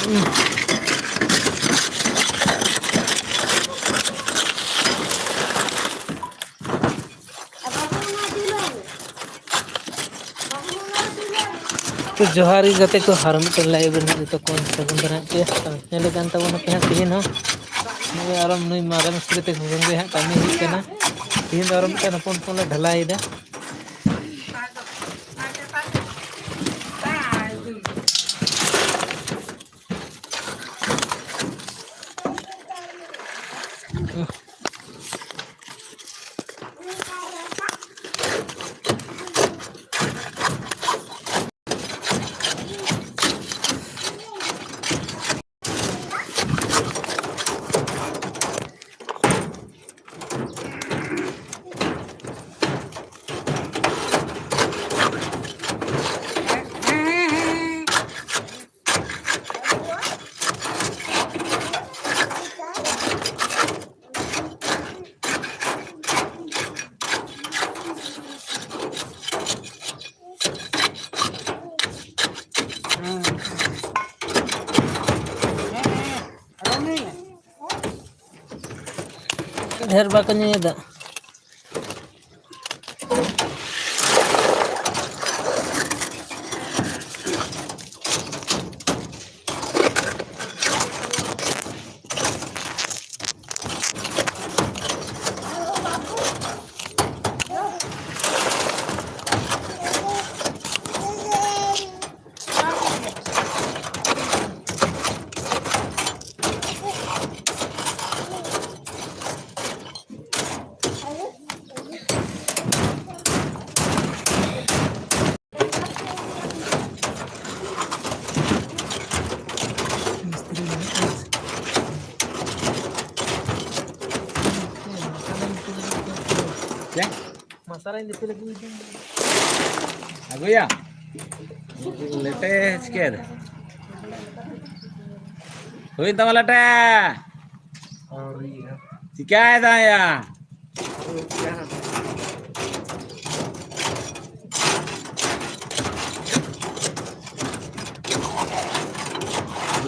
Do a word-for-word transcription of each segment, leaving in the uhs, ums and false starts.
ᱛᱚ ᱡᱚᱦᱟᱨ ᱜᱮ ᱜᱟᱛᱮ ᱠᱚ, ᱟᱨ ᱢᱤᱫᱴᱮᱱ live ᱨᱮᱱᱟᱜ ᱡᱚᱛᱚ ᱠᱚ ᱥᱟᱹᱜᱩᱱ ᱫᱟᱨᱟᱢ ᱯᱮᱭᱟ᱾ ᱛᱚ ᱧᱮᱞᱮᱫ ᱠᱟᱱ ᱛᱟᱵᱚᱱᱟ ᱯᱮ ᱦᱟᱸᱜ ᱛᱮᱦᱮᱧ ᱦᱚᱸ ᱱᱩᱭ ᱟᱨᱚ ᱱᱩᱭ ᱢᱟᱨᱮ ᱢᱤᱥᱛᱨᱤ ᱛᱟᱠᱚ ᱥᱚᱸᱜᱮ ᱦᱟᱸᱜ ᱠᱟᱹᱢᱤ ᱦᱩᱭᱩᱜ ᱠᱟᱱᱟ᱾ ᱛᱮᱦᱮᱧ ᱫᱚ ᱟᱨᱚ ᱢᱤᱫᱴᱮᱱ ᱦᱚᱯᱚᱱ ᱦᱚᱯᱚᱱ ᱞᱮ ᱰᱷᱟᱞᱟᱭᱮᱫᱟ᱾ ᱰᱷᱮᱨ ᱵᱟᱠᱚ ᱧᱩᱭᱟ ᱫᱟᱜ᱾ ᱢᱟᱥᱟᱞᱟᱧ ᱫᱤᱯᱤᱞ ᱟᱹᱜᱩᱭᱮᱫᱟ᱾ ᱟᱹᱜᱩᱭᱟ? ᱞᱮᱴᱮ ᱪᱤᱠᱟᱹᱭᱮᱫᱟ? ᱦᱩᱭᱮᱱ ᱛᱟᱢᱟ ᱞᱮᱴᱮ? ᱪᱤᱠᱟᱹᱭᱮᱫᱟᱭ ᱭᱟ?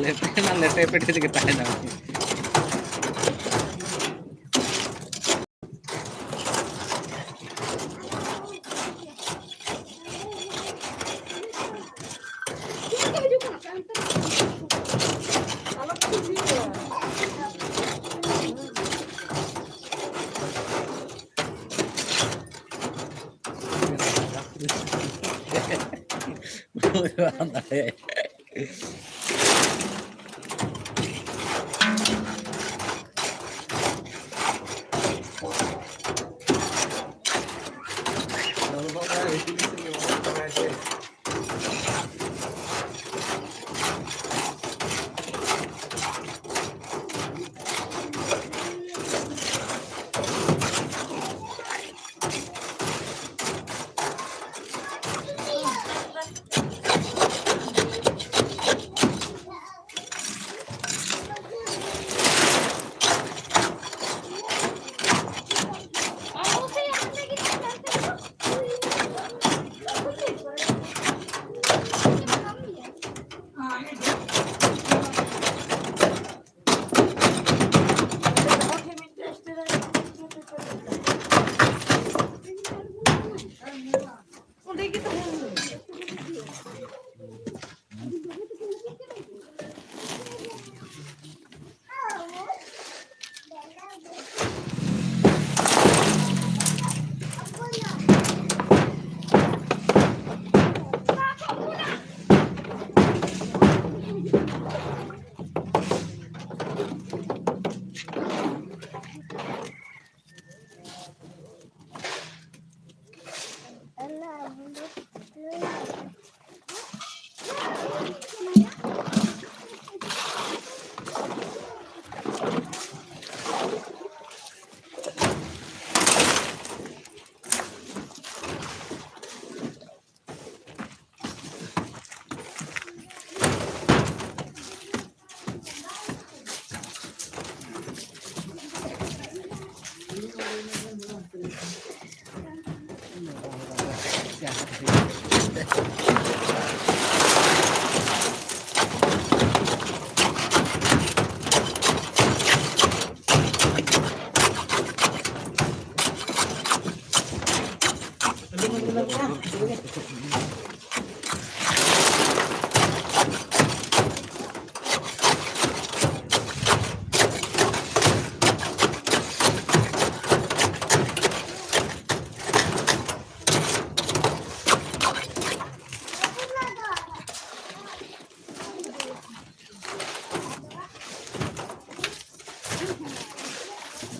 ᱞᱮᱴᱮ ᱢᱟ ᱞᱮᱴᱮ ᱯᱮᱴᱮ ᱛᱮᱜᱮ ᱛᱟᱦᱮᱱᱟ᱾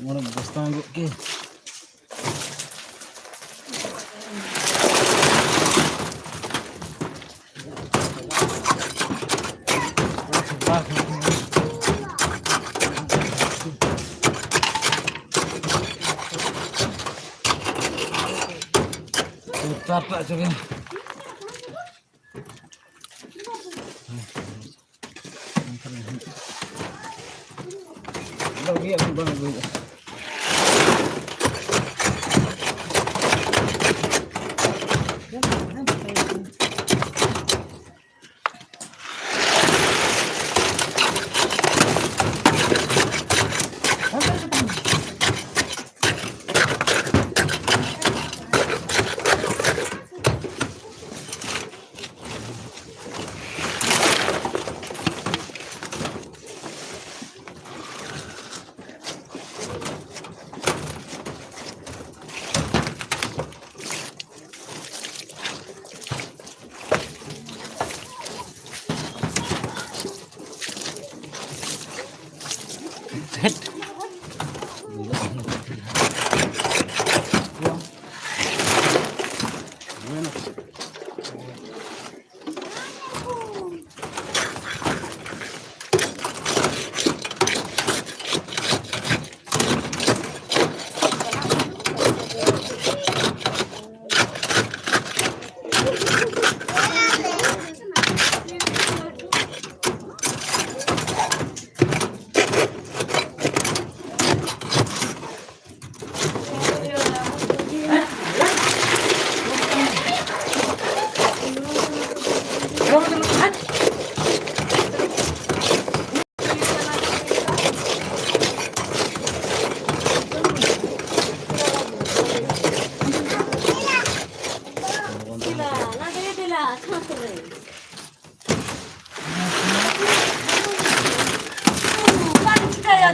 ᱢᱚᱬᱮ ᱵᱚᱥᱛᱟ ᱟᱹᱜᱩ ᱠᱮᱫ᱾ ᱪᱟᱨ ᱴᱟᱜ ᱪᱚᱵᱮ᱾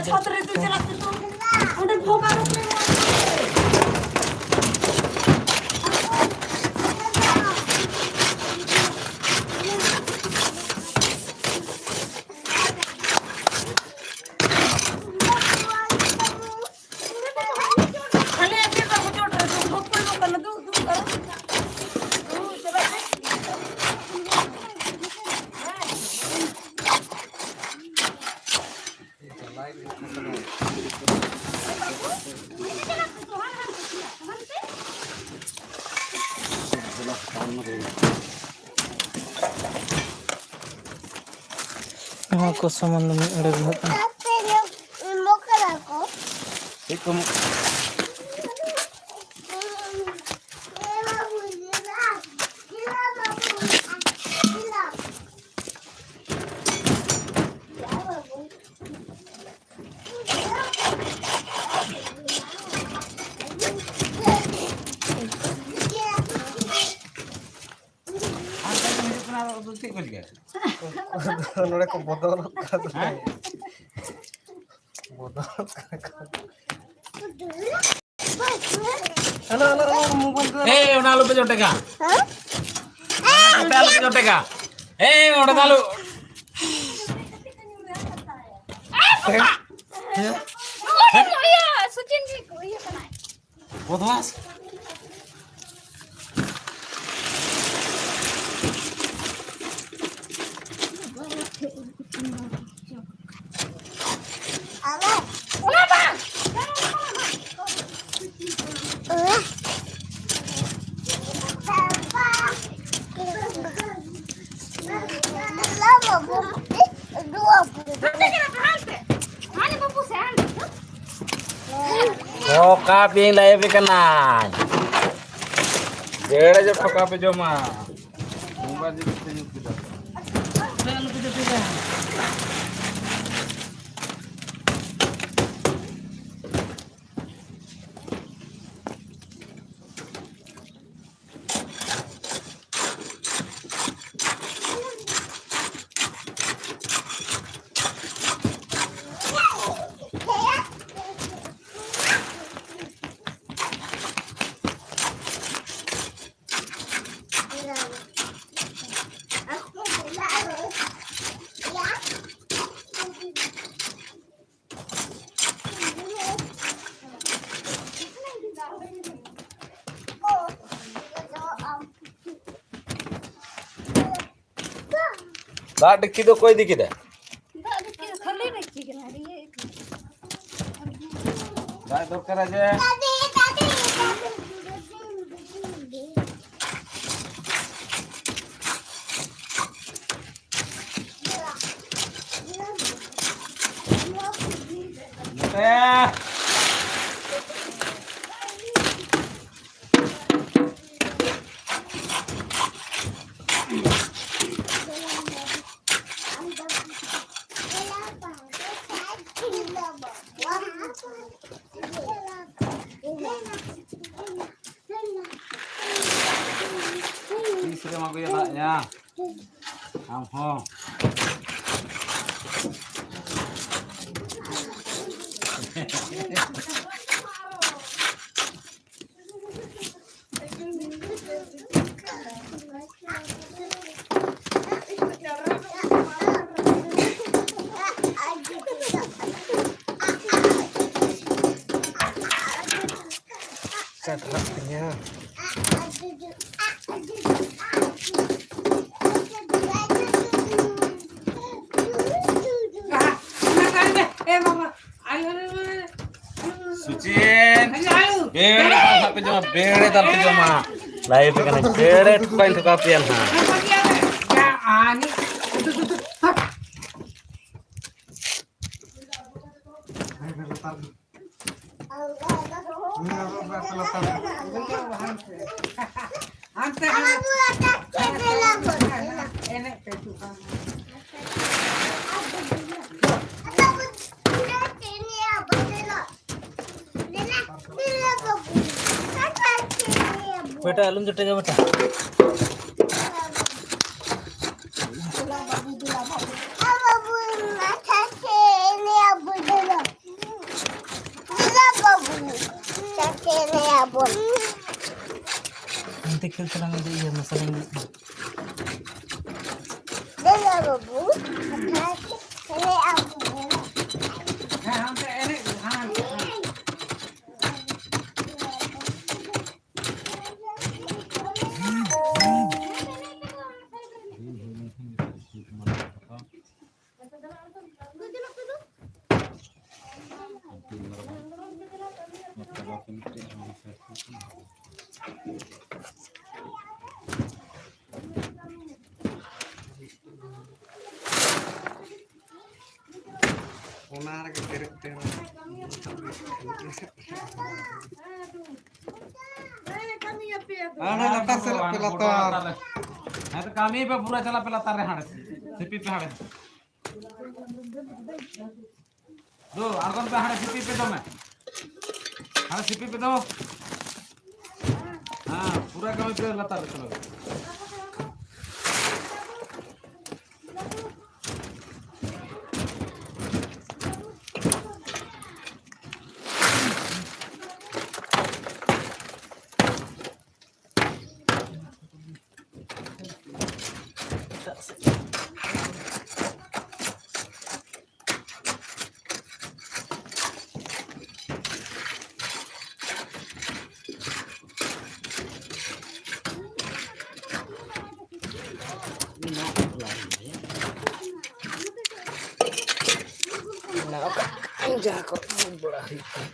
ᱪᱷᱟᱛᱨᱮ ᱛᱩᱭ ᱪᱟᱞᱟᱜ ᱠᱟᱱᱟ᱾ ᱚᱸᱰᱮ ᱵᱷᱚᱜᱟ ᱨᱚᱠᱚᱢ᱾ ᱱᱚᱣᱟ ᱠᱚ ᱥᱟᱢᱟᱱ ᱫᱚ ᱢᱤᱫ ᱟᱹᱲᱟᱹ ᱜᱮ ᱦᱟᱸᱜ ᱠᱟᱱᱟ᱾ ᱪᱮᱫ ᱠᱚ ᱮᱢᱚᱜ ᱟᱨ ᱠᱟᱹᱴᱤᱡ ᱦᱤᱡᱩᱜ ᱠᱟᱱᱟ, ᱟᱫᱚ ᱪᱮᱫ ᱠᱚ ᱪᱤᱠᱟᱹᱭᱟ? ᱱᱚᱰᱮ ᱠᱚ ᱵᱚᱫᱚᱞᱚᱜ ᱠᱟᱱᱟ᱾ ᱦᱮᱸ? ᱵᱚᱫᱚᱞᱚᱜ ᱠᱟᱱᱟ ᱠᱚ᱾ ᱦᱮᱞᱳ, ᱦᱮᱞᱳ, ᱦᱮᱞᱳ, ᱢᱳᱵᱟᱭᱤᱞ ᱫᱚ ᱮᱭ, ᱚᱱᱟ ᱟᱞᱚᱯᱮ ᱡᱚᱴᱮᱜᱟ᱾ ᱦᱮᱸ? ᱚᱱᱟ ᱟᱞᱚᱯᱮ ᱡᱚᱴᱮᱜᱟ᱾ ᱮᱭ, ᱚᱸᱰᱮ ᱫᱚ ᱟᱞᱚ᱾ ᱦᱮᱸ? ᱤᱭᱟᱹ, ᱥᱩᱪᱤᱱ ᱜᱮ ᱤᱭᱟᱹ ᱠᱟᱱᱟᱭ᱾ ᱵᱚᱫᱢᱟᱥ᱾ ᱴᱷᱚᱠᱟ ᱯᱮ ᱞᱟᱹᱭ ᱟᱯᱮ ᱠᱟᱱᱟ᱾ ᱡᱮᱲᱮ ᱡᱮ ᱴᱷᱚᱠᱟ ᱯᱮ ᱡᱚᱢᱟ᱾ ᱢᱳᱵᱟᱭᱤᱞ ᱡᱩᱫᱤ ᱯᱮ ᱧᱩᱛ ᱠᱮᱫᱟ᱾ ᱫᱟᱜ ᱰᱮᱠᱪᱤ ᱫᱚ ᱚᱠᱚᱭ ᱤᱫᱤ ᱠᱮᱫᱟ? ᱫᱟᱜ ᱰᱮᱠᱪᱤ ᱫᱚ ᱠᱷᱟᱹᱞᱤ ᱰᱮᱠᱪᱤ ᱠᱟᱱᱟ, ᱟᱨ ᱤᱭᱟᱹ ᱫᱟᱜ ᱫᱚᱨᱠᱟᱨᱟ ᱡᱮ᱾ ᱮ᱾ ᱛᱤᱥ ᱨᱮᱢ ᱟᱹᱜᱩᱭᱟ ᱫᱟᱜ ᱭᱟ? ᱟᱢ ᱦᱚᱸ᱾ ᱪᱟᱴᱨᱟᱜ ᱛᱤᱧᱟᱹ᱾ ᱥᱩᱪᱤᱱ, ᱵᱮᱲᱮ ᱫᱟᱞ ᱯᱮ ᱡᱚᱢᱟ, ᱵᱮᱲᱮ ᱫᱟᱞ ᱯᱮ ᱡᱚᱢᱟ᱾ ᱞᱟᱭᱤᱵᱷ ᱨᱮ ᱠᱟᱱᱟ, ᱵᱮᱲᱮ ᱴᱷᱚᱠᱟᱧ ᱴᱷᱚᱠᱟ ᱯᱮᱭᱟ ᱱᱟᱦᱟᱜ᱾ ᱦᱟᱱᱛᱮ, ᱦᱟᱱᱛᱮ᱾ ᱮᱱᱮᱡ ᱯᱮ ᱛᱚ᱾ ᱵᱮᱴᱟ, ᱟᱞᱚᱢ ᱡᱚᱴᱮᱫᱟ ᱵᱮᱴᱟ᱾ ᱫᱮᱞᱟ ᱵᱟᱹᱵᱩ, ᱪᱟ ᱠᱮᱱᱮᱭᱟᱵᱚᱱ᱾ ᱚᱱᱛᱮ ᱠᱷᱮᱞ ᱛᱟᱞᱟᱝ ᱢᱮ, ᱤᱭᱟᱹ ᱢᱮᱥᱟ ᱞᱮᱱ ᱜᱮ᱾ ᱫᱮᱞᱟ ᱵᱟᱹᱵᱩ, ᱪᱟ ᱠᱮᱱᱮᱭᱟᱵᱚᱱ᱾ ᱦᱮᱸ, ᱦᱟᱱᱛᱮ ᱮᱱᱮᱡ, ᱦᱟᱱᱛᱮ, ᱦᱟᱱᱛᱮ᱾ ᱚᱱᱟ ᱨᱮᱜᱮ ᱯᱮᱨᱮᱡ ᱛᱮ᱾ ᱦᱟᱱᱟ ᱞᱟᱛᱟᱨ ᱥᱮᱫ ᱯᱮ ᱞᱟᱛᱟᱨ᱾ ᱦᱮᱸ, ᱛᱚ ᱠᱟᱹᱢᱤ ᱯᱮ, ᱯᱩᱨᱟᱹ ᱪᱟᱞᱟᱜ ᱯᱮ ᱞᱟᱛᱟᱨ ᱨᱮ, ᱦᱟᱸᱰᱮ ᱥᱤᱯᱤ ᱯᱮ, ᱦᱟᱸᱰᱮ᱾ ᱫᱩ, ᱟᱬᱜᱚᱱ ᱯᱮ, ᱦᱟᱸᱰᱮ ᱥᱤᱯᱤ ᱯᱮ ᱫᱚᱢᱮ᱾ ᱦᱟᱸᱰᱮ ᱥᱤᱯᱤ ᱯᱮ ᱫᱚ᱾ ᱦᱮᱸ, ᱯᱩᱨᱟᱹ ᱠᱟᱹᱢᱤ ᱯᱮ ᱞᱟᱛᱟᱨ ᱨᱮ, ᱪᱚᱞᱚ᱾ ᱚᱱᱟ ᱚᱠᱟ ᱡᱟᱦᱟᱸ ᱠᱚ ᱵᱟᱲᱟ ᱦᱩᱭᱩᱜ ᱠᱟᱱᱟ᱾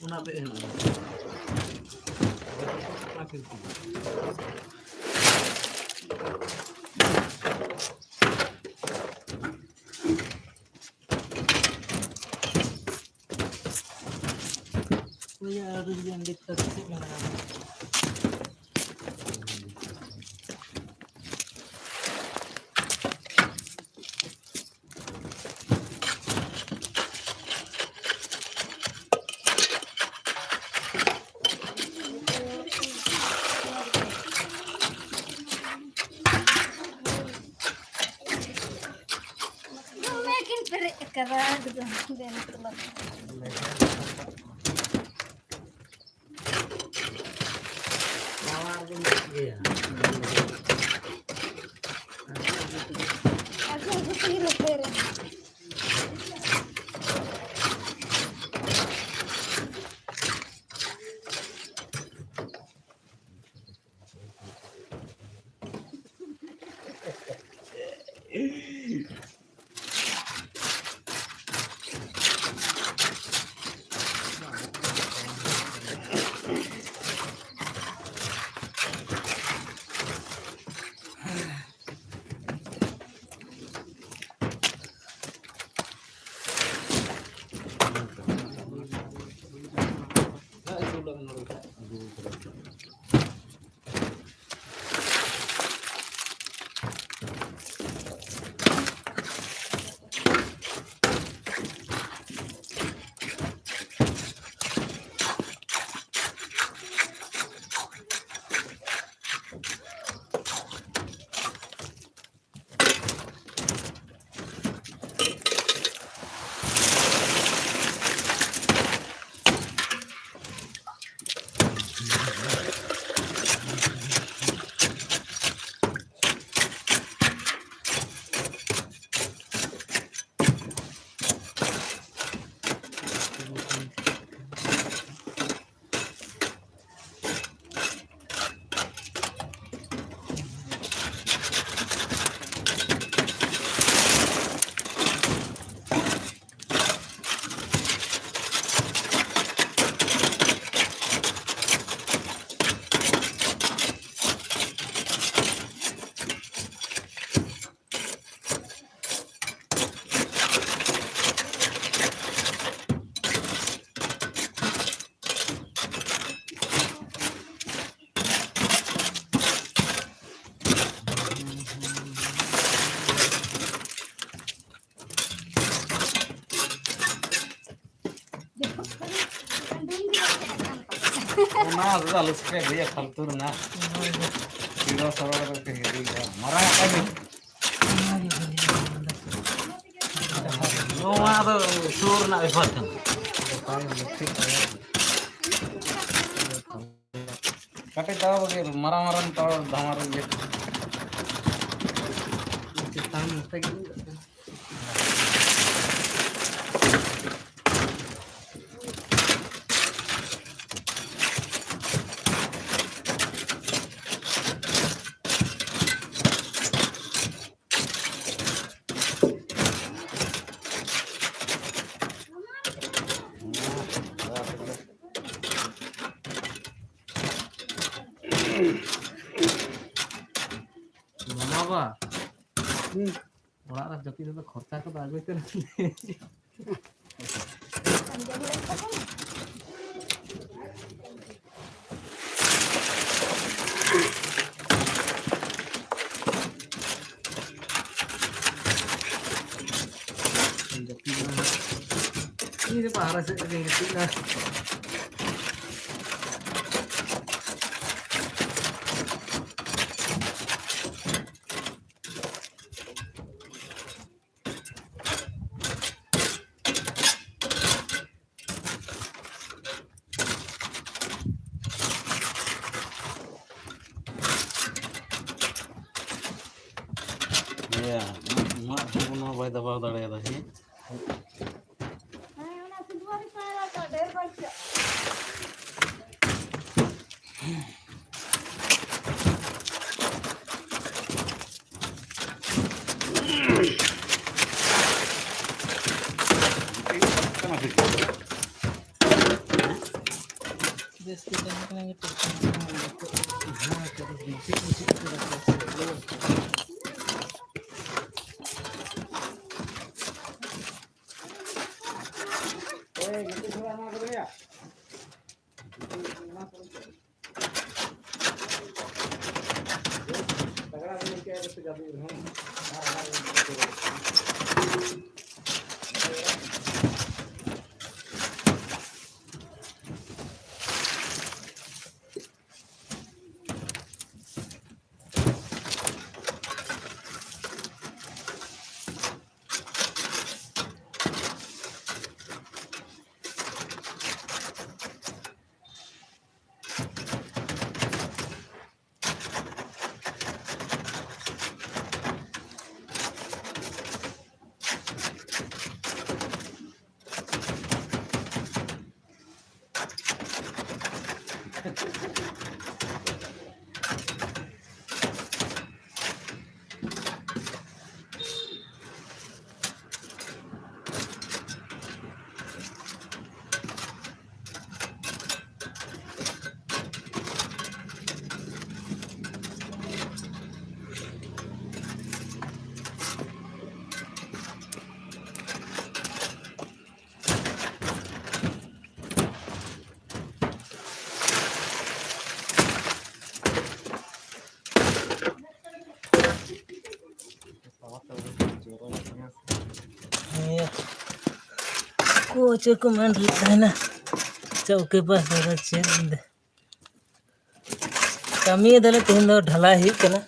ᱚᱱᱟ ᱛᱮ ᱮᱢ ᱚᱱᱟ ᱠᱷᱟᱹᱛᱤᱨ ᱛᱮ᱾ ᱦᱳᱭ, ᱟᱨ ᱡᱩᱫᱤ ᱚᱸᱰᱮ ᱠᱟᱹᱴᱤᱡ ᱥᱮᱫ ᱢᱮᱱᱟᱜᱼᱟ᱾ ᱠᱟᱨᱟᱴ ᱫᱚ ᱵᱮᱱ ᱛᱚᱞᱚᱵ᱾ ᱟᱹᱜᱩ, ᱟᱹᱜᱩ ᱛᱮᱜᱮ ᱞᱮ ᱯᱮᱨᱮᱡᱟ᱾ ᱚᱱᱟ ᱨᱮᱫᱚ ᱟᱞᱚ ᱥᱮᱯᱮ ᱟᱹᱜᱩᱭᱟ, ᱯᱷᱟᱞᱛᱩ ᱨᱮᱱᱟᱜ᱾ ᱥᱤᱨᱚ ᱥᱚᱨᱚ ᱨᱮᱫᱚ ᱯᱮ ᱦᱤᱨᱤᱭᱟ᱾ ᱢᱟᱨᱟᱝ ᱟᱜ ᱠᱟᱹᱢᱤ᱾ ᱱᱚᱣᱟ ᱫᱚ ᱥᱩᱨ ᱨᱮᱱᱟᱜ ᱵᱮᱯᱟᱨ ᱠᱟᱱᱟ᱾ ᱠᱟᱹᱴᱤᱡ ᱫᱟᱣ ᱵᱟᱹᱜᱤ, ᱢᱟᱨᱟᱝ ᱢᱟᱨᱟᱝ ᱛᱟᱣ ᱫᱷᱟᱢᱟ ᱨᱮ ᱤᱭᱟᱹ᱾ ᱪᱮᱛᱟᱱ ᱱᱚᱛᱮ ᱜᱮ᱾ ᱢᱟᱢᱟ ᱵᱟ, ᱦᱩᱸ᱾ ᱚᱲᱟᱜ ᱨᱮ ᱡᱟᱹᱯᱤᱫ ᱨᱮᱫᱚ ᱠᱷᱚᱨᱪᱟ ᱠᱚᱫᱚ ᱟᱹᱜᱩᱭ ᱛᱟᱞᱟᱝ ᱢᱮ᱾ ᱡᱟᱹᱯᱤᱫ ᱢᱟ ᱦᱟᱸᱜ᱾ ᱤᱧ ᱫᱚ ᱵᱟᱦᱨᱮ ᱥᱮᱫ ᱨᱮᱜᱮᱧ ᱡᱟᱹᱯᱤᱫ ᱫᱟ᱾ ᱦᱮᱸ, ᱢᱟᱫ ᱦᱚᱸ ᱱᱚᱣᱟ ᱵᱟᱭ ᱫᱟᱵᱟᱣ ᱫᱟᱲᱮᱭᱟᱫᱟ, ᱦᱮᱸ? ᱵᱮᱥ ᱜᱮ ᱛᱟᱦᱮᱸ ᱠᱟᱱᱟ, ᱱᱤᱛᱚᱜ ᱫᱚ ᱦᱮᱸ, ᱱᱤᱛᱚᱜ ᱫᱚ ᱵᱩᱡᱷᱟᱹᱜ ᱠᱟᱱᱟ᱾ ᱪᱮᱫ ᱠᱚ ᱢᱮᱱ ᱞᱮᱫ ᱛᱟᱦᱮᱱᱟ? ᱪᱮᱫ ᱚᱠᱮ ᱯᱟᱥ ᱨᱮ ᱪᱮᱫ ᱤᱧ ᱫᱚ ᱠᱟᱹᱢᱤᱭᱮᱫᱟᱞᱮ, ᱛᱮᱦᱮᱧ ᱫᱚ ᱰᱷᱟᱞᱟᱭ ᱦᱩᱭᱩᱜ ᱠᱟᱱᱟ᱾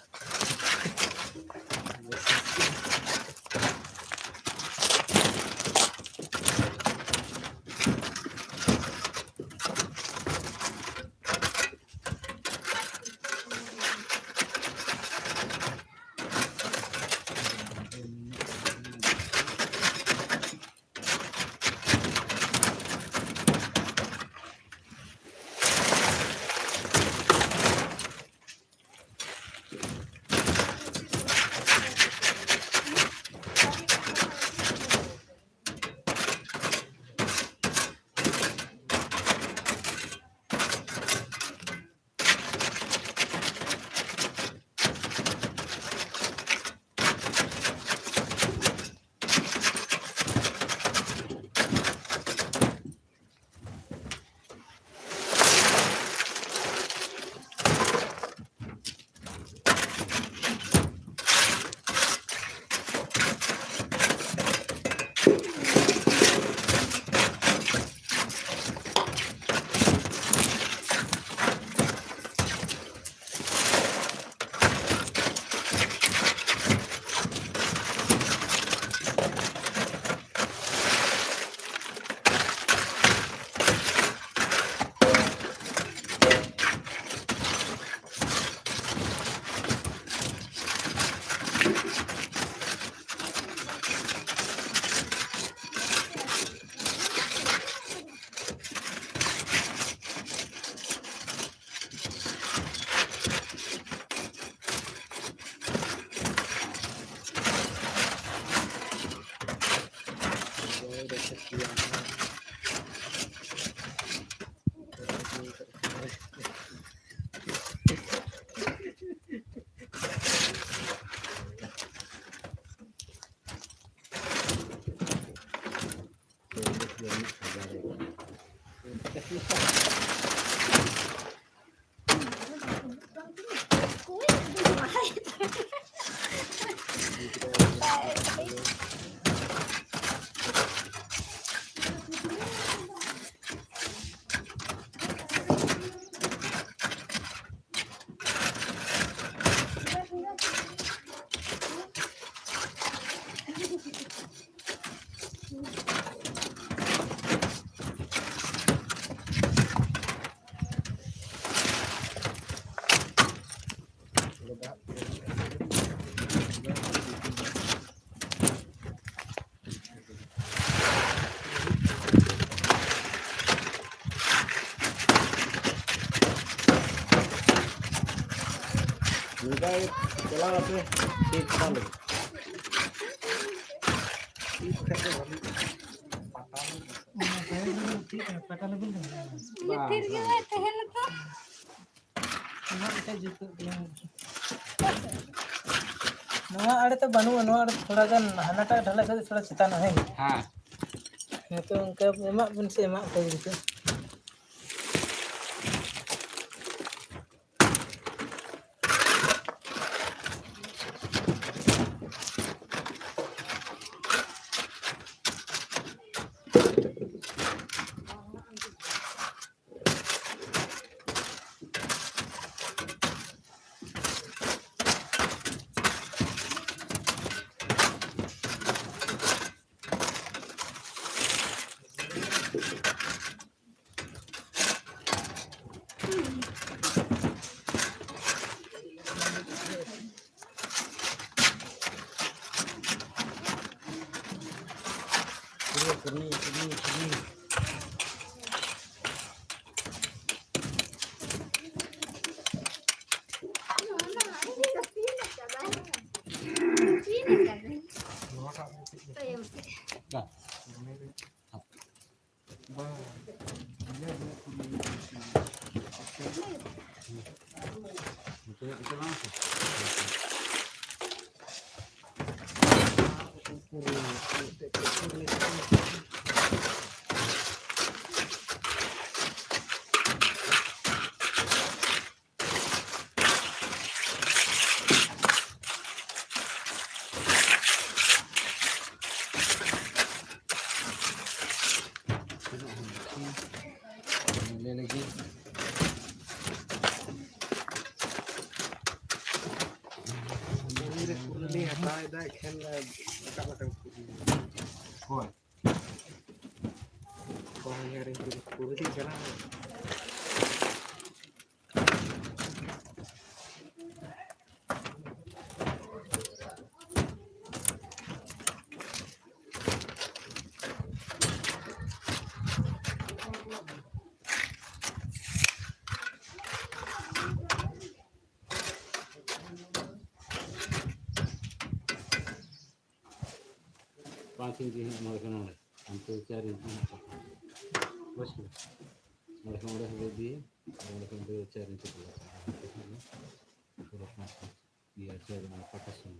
ᱱᱚᱝᱠᱟ ᱜᱮ ᱪᱟᱞᱟᱣ ᱠᱟᱛᱮ ᱴᱷᱤᱠ ᱠᱟᱱ ᱞᱮᱠᱟ᱾ ᱴᱷᱤᱠ ᱠᱷᱟᱡ ᱫᱚ ᱵᱷᱟᱞᱤ᱾ ᱯᱟᱴᱟ ᱞᱮ ᱵᱟᱹᱭᱦᱟᱹᱲ ᱨᱮ ᱴᱷᱤᱠ ᱠᱟᱱᱟ, ᱯᱟᱴᱟ ᱞᱮ ᱵᱟᱹᱭᱦᱟᱹᱲ ᱨᱮ᱾ ᱵᱟᱝ, ᱵᱷᱤᱛᱤᱨ ᱜᱮ ᱵᱟᱝ᱾ ᱵᱟᱭ ᱛᱟᱦᱮᱸ ᱞᱮᱱᱟ᱾ ᱚᱱᱟ ᱞᱮᱠᱟ ᱡᱩᱛᱩᱜ ᱜᱮᱭᱟ᱾ ᱱᱚᱣᱟ ᱟᱲᱮ ᱛᱚ ᱵᱟᱹᱱᱩᱜᱼᱟ, ᱱᱚᱣᱟ ᱟᱲᱮ ᱛᱷᱚᱲᱟ ᱜᱟᱱ ᱦᱟᱱᱟᱴᱟᱜ ᱰᱷᱟᱞᱟ ᱠᱷᱚᱡ ᱛᱷᱚᱲᱟ ᱪᱮᱛᱟᱱ ᱦᱮᱸ᱾ ᱦᱮᱸ᱾ ᱦᱮᱸ ᱛᱚ, ᱚᱱᱠᱟ ᱮᱢᱟᱜ ᱵᱤᱱ ᱥᱮ, ᱮᱢᱟᱜ ᱠᱚ ᱵᱤᱱ ᱥᱮ᱾ ᱩᱱᱤ ᱨᱮ ᱠᱩᱨᱩᱞᱤ ᱦᱟᱛᱟᱣ ᱮᱫᱟ, ᱮᱠᱷᱮᱱ ᱨᱟᱠᱟᱵ ᱨᱟᱠᱟᱵ ᱠᱩᱨᱩᱞᱤ᱾ ᱦᱳᱭ᱾ ᱵᱟᱝ, ᱤᱭᱟᱹ ᱨᱮ ᱠᱩᱨᱩᱞᱤ ᱪᱟᱞᱟᱣ᱾ ᱯᱟᱸᱪ ᱤᱧᱪᱤ ᱦᱟᱸᱜ ᱱᱚᱰᱮ ᱠᱷᱚᱱ ᱱᱚᱰᱮ, ᱦᱟᱱᱛᱮ ᱪᱟᱨ ᱤᱧᱪᱤ ᱦᱟᱸᱜ ᱠᱟᱴᱟ᱾ ᱵᱩᱡᱽ ᱠᱮᱫᱟ? ᱱᱚᱰᱮ ᱠᱷᱚᱱ ᱚᱸᱰᱮ ᱦᱟᱹᱵᱤᱡ ᱫᱤᱭᱮ, ᱟᱨ ᱚᱸᱰᱮ ᱠᱷᱚᱱ ᱫᱚ ᱪᱟᱨ ᱤᱧᱪᱤ ᱠᱚ ᱞᱟᱜᱟᱜᱼᱟ᱾ ᱯᱩᱨᱟᱹ ᱯᱟᱸᱪ ᱤᱧᱪᱤ᱾ ᱤᱭᱟᱹ, ᱪᱟᱨ ᱤᱧᱪᱤ ᱯᱟᱴᱟ ᱥᱩᱱ᱾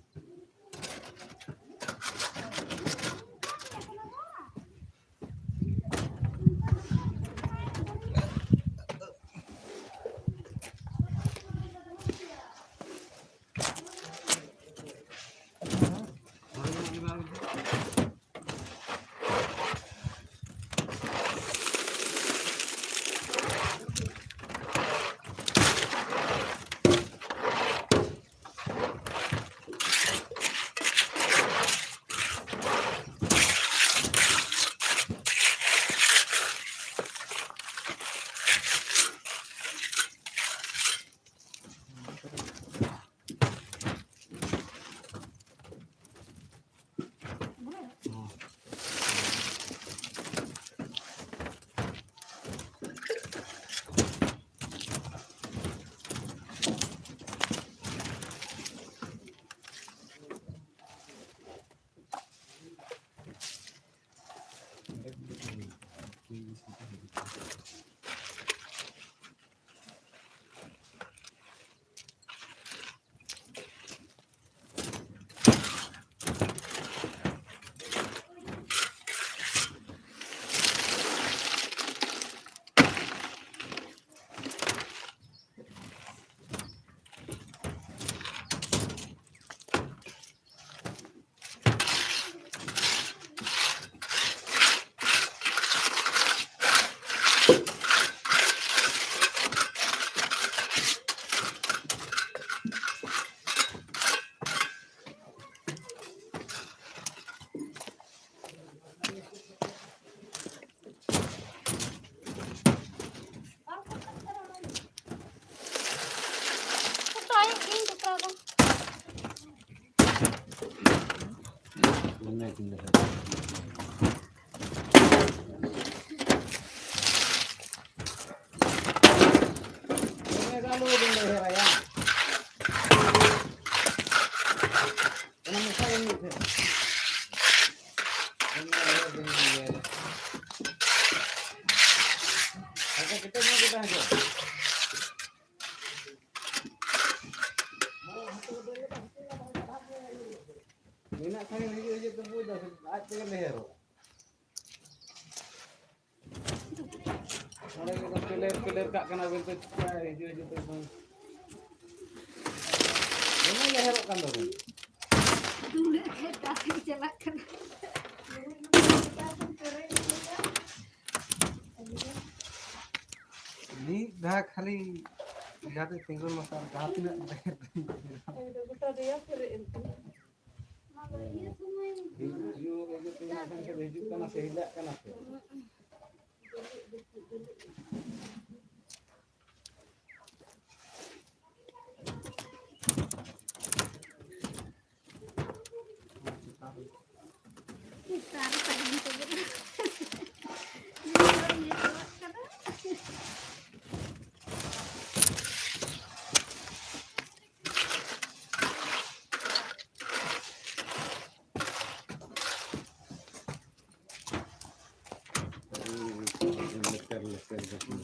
ᱚᱱᱟ ᱢᱮᱥᱟ ᱜᱮ ᱢᱤᱫ ᱴᱷᱮᱱ᱾ ᱥᱟᱺᱜᱤᱧ ᱦᱤᱡᱩᱜ ᱦᱤᱡᱩᱜ ᱛᱮ ᱵᱩᱡᱽ ᱫᱟ ᱥᱮ ᱟᱡ ᱛᱮᱜᱮ ᱰᱷᱮᱹᱨᱚᱜᱼᱟ᱾ ᱱᱚᱰᱮ ᱜᱮ ᱯᱤᱞᱟᱨ, ᱯᱤᱞᱟᱨ ᱠᱟᱜ ᱠᱟᱱᱟ ᱵᱮᱱ ᱛᱚ ᱪᱤᱠᱟᱹ ᱦᱤᱡᱩᱜ ᱦᱤᱡᱩᱜ ᱛᱮ ᱮᱠᱫᱚᱢ᱾ ᱫᱚᱢᱮ ᱜᱮ ᱰᱷᱮᱹᱨᱚᱜ ᱠᱟᱱ ᱛᱟᱵᱮᱱ᱾ ᱩᱱᱟᱹᱜ ᱰᱷᱮᱹᱨ ᱫᱟᱜ ᱪᱟᱞᱟᱜ ᱠᱟᱱᱟ᱾ ᱢᱤᱫ ᱫᱷᱟᱣ ᱠᱷᱟᱹᱞᱤ ᱡᱟᱦᱟᱸ ᱛᱤᱸᱜᱩᱱ ᱢᱟ ᱥᱟᱨ, ᱡᱟᱦᱟᱸ ᱛᱤᱱᱟᱹᱜ ᱰᱷᱮᱹᱨ ᱜᱚᱴᱟ ᱫᱮᱭᱟ ᱯᱮᱨᱮᱡ ᱮᱱ ᱛᱤᱧᱟ᱾ ᱦᱤᱡᱩᱜ, ᱦᱤᱡᱩᱜ ᱠᱟᱱᱟ ᱥᱮ ᱦᱤᱞᱟᱹᱜ ᱠᱟᱱᱟ ᱥᱮ? ᱪᱮᱛᱟᱱ ᱨᱮ ᱛᱟᱦᱮᱱ ᱛᱮᱜᱮ ᱤᱭᱟᱹ ᱪᱟᱵᱟᱜ ᱠᱟᱱᱟ᱾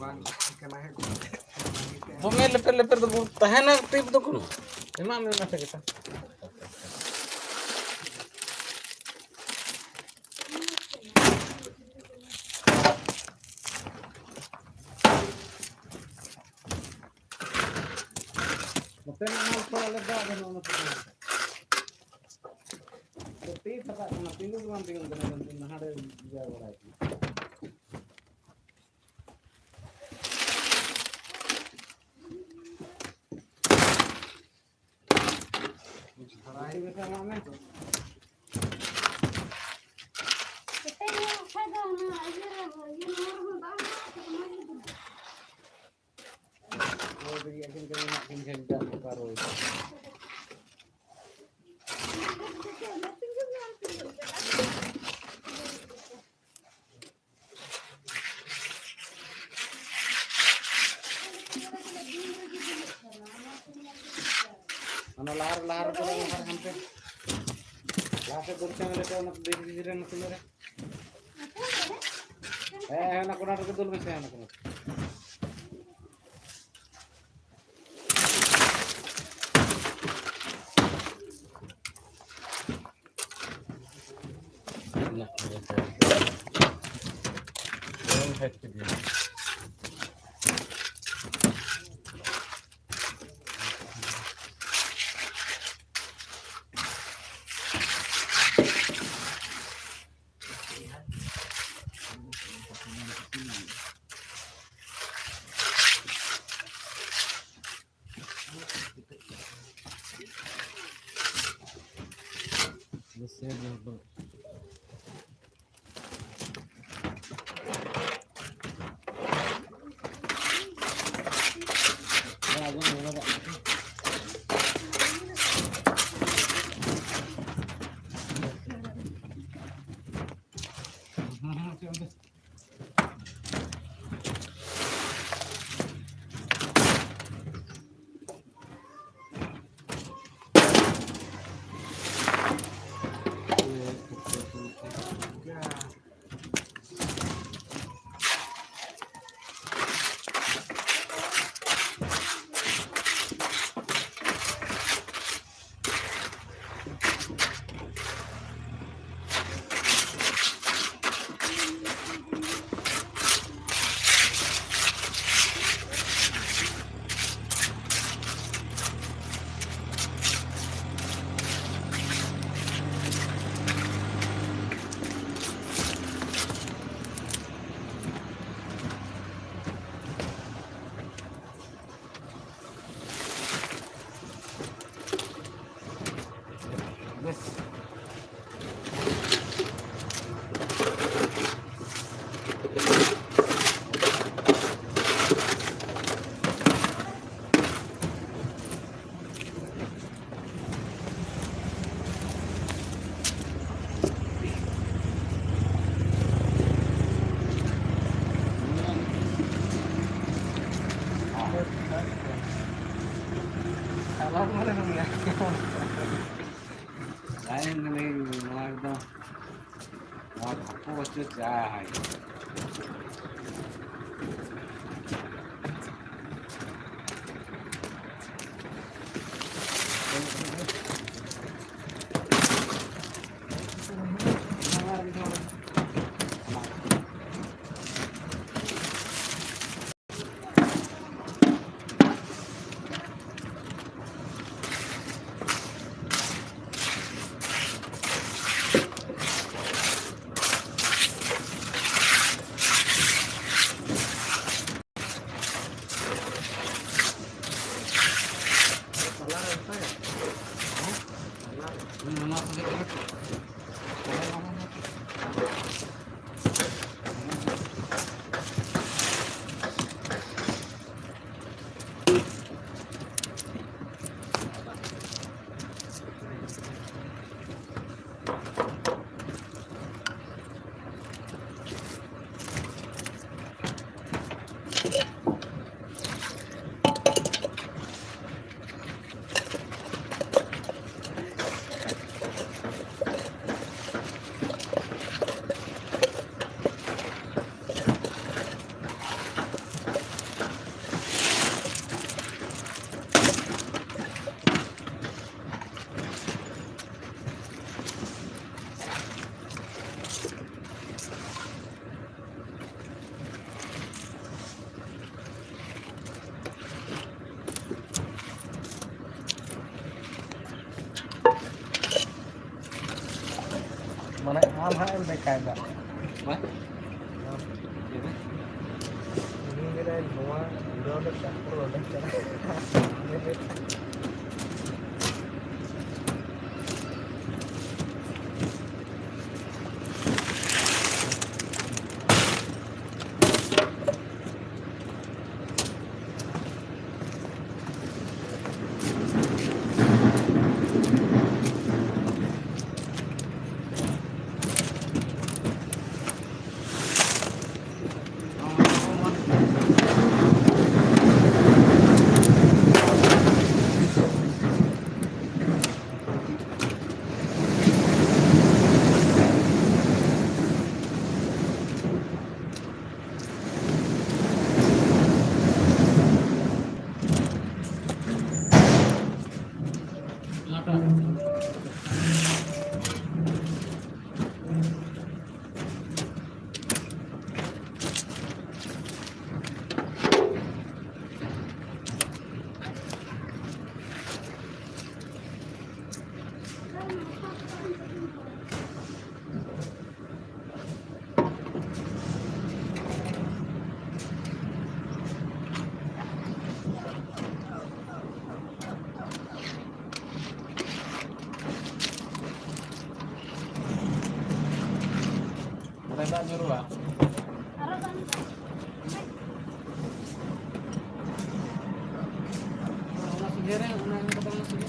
ᱵᱟᱝ ᱠᱟᱱᱟ ᱦᱮᱸ᱾ ᱫᱚᱢᱮ ᱞᱮᱯᱮᱨ ᱞᱮᱯᱮᱨ ᱫᱚ ᱛᱟᱦᱮᱱᱟ, ᱴᱤᱯ ᱫᱚ ᱠᱳᱱᱳ᱾ ᱮᱢᱟᱜ ᱢᱮ ᱚᱱᱟ ᱛᱮᱜᱮ ᱛᱟ᱾ ᱱᱚᱛᱮ ᱢᱟ ᱚᱱᱟ ᱠᱚ ᱟᱞᱮ ᱫᱟᱜ ᱵᱟᱹᱱᱩᱜᱼᱟ, ᱱᱚᱛᱮ ᱫᱚ᱾ ᱛᱤ ᱛᱷᱟᱠᱟᱜ ᱠᱟᱱᱟ, ᱛᱤᱸᱜᱩ ᱜᱮ ᱵᱟᱝ ᱛᱤᱸᱜᱩᱱ ᱠᱟᱱᱟ, ᱱᱟᱦᱟᱜ ᱨᱮ ᱤᱭᱟᱹ ᱵᱟᱲᱟᱭ ᱠᱟᱱᱟ᱾ ᱡᱷᱟᱲᱟᱭ ᱢᱮᱥᱟ ᱮᱢᱟᱜ ᱢᱮ᱾ ᱠᱮᱴᱮᱡ ᱧᱚᱜ ᱠᱷᱟᱡ ᱫᱚ ᱚᱱᱟ ᱤᱭᱟᱹ ᱨᱮ, ᱤᱭᱟᱹ ᱱᱚᱣᱟ ᱨᱮᱦᱚᱸ ᱫᱟᱜ ᱢᱮᱱᱟᱜᱼᱟ ᱛᱚ, ᱚᱱᱟ ᱜᱮ ᱫᱚ᱾ ᱨᱚᱦᱚᱭ ᱞᱟᱹᱜᱤᱫ ᱟᱹᱠᱷᱨᱤᱧ ᱠᱟᱱᱟ, ᱢᱮᱱᱟᱜ ᱠᱤᱱ ᱜᱷᱟᱱᱴᱟ ᱱᱚᱝᱠᱟ ᱨᱚᱦᱚᱭ᱾ ᱚᱱᱟ ᱞᱟᱦᱟ ᱨᱮ, ᱞᱟᱦᱟ ᱨᱮ ᱠᱚᱨᱮ ᱞᱟᱦᱟ ᱨᱮ ᱦᱟᱱᱛᱮ᱾ ᱞᱟᱦᱟ ᱥᱮᱫ ᱫᱚᱨᱠᱟᱨ ᱞᱮᱠᱟ ᱚᱱᱟ ᱵᱤᱨ ᱵᱷᱤᱛᱤᱨ ᱨᱮ ᱱᱟᱥᱮ ᱧᱚᱜ ᱨᱮ᱾ ᱦᱮᱸ, ᱦᱮᱸ, ᱚᱱᱟ ᱠᱚᱨᱱᱟᱨ ᱨᱮᱜᱮ ᱫᱩᱞ ᱢᱮᱥᱮ, ᱚᱱᱟ ᱠᱚᱨᱱᱟᱨ᱾ ᱞᱟᱭᱤᱱ ᱨᱮ ᱱᱚᱣᱟ ᱮᱠᱫᱚᱢ ᱱᱚᱣᱟ ᱫᱷᱟᱯᱚ ᱦᱚᱪᱚ ᱪᱟᱭ᱾ ᱢᱟᱱᱮ ᱟᱢ ᱦᱟᱸᱜ ᱮᱢ ᱵᱮᱠᱟᱭ ᱫᱟ᱾ ᱦᱮᱸ? ᱩᱱᱤ ᱢᱮᱱᱟᱭ, "ᱱᱚᱣᱟ ᱩᱲᱟᱹᱣ ᱞᱮ ᱪᱟᱠᱚ ᱚᱸᱰᱮ ᱪᱟᱞᱟᱜ ᱠᱟᱱᱟ᱾" ᱫᱟᱜ ᱧᱩᱨᱩᱜᱼᱟ᱾ ᱚᱱᱟ ᱥᱚᱡᱷᱮ ᱨᱮ, ᱚᱱᱟ ᱮᱢ ᱠᱟᱛᱮ ᱚᱱᱟ ᱥᱚᱡᱷᱮ᱾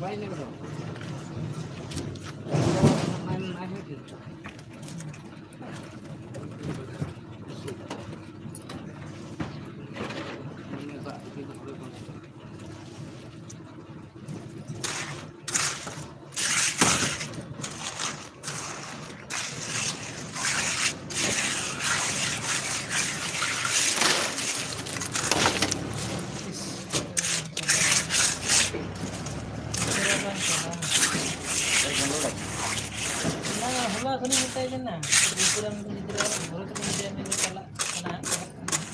ᱵᱟᱭ ᱧᱮᱞ ᱫᱚ᱾ ᱦᱚᱞᱟ ᱠᱷᱚᱱᱤᱧ ᱢᱮᱛᱟᱭ ᱠᱟᱱᱟ, ᱜᱤᱫᱽᱨᱟᱹ ᱜᱷᱚᱨᱚ ᱛᱮᱠᱚ ᱢᱮᱛᱟᱭᱟ, ᱢᱮᱱᱫᱟ ᱪᱟᱞᱟᱜ ᱠᱟᱱᱟ, ᱦᱟᱸᱜ ᱪᱟᱞᱟᱜ ᱠᱟᱱᱟ᱾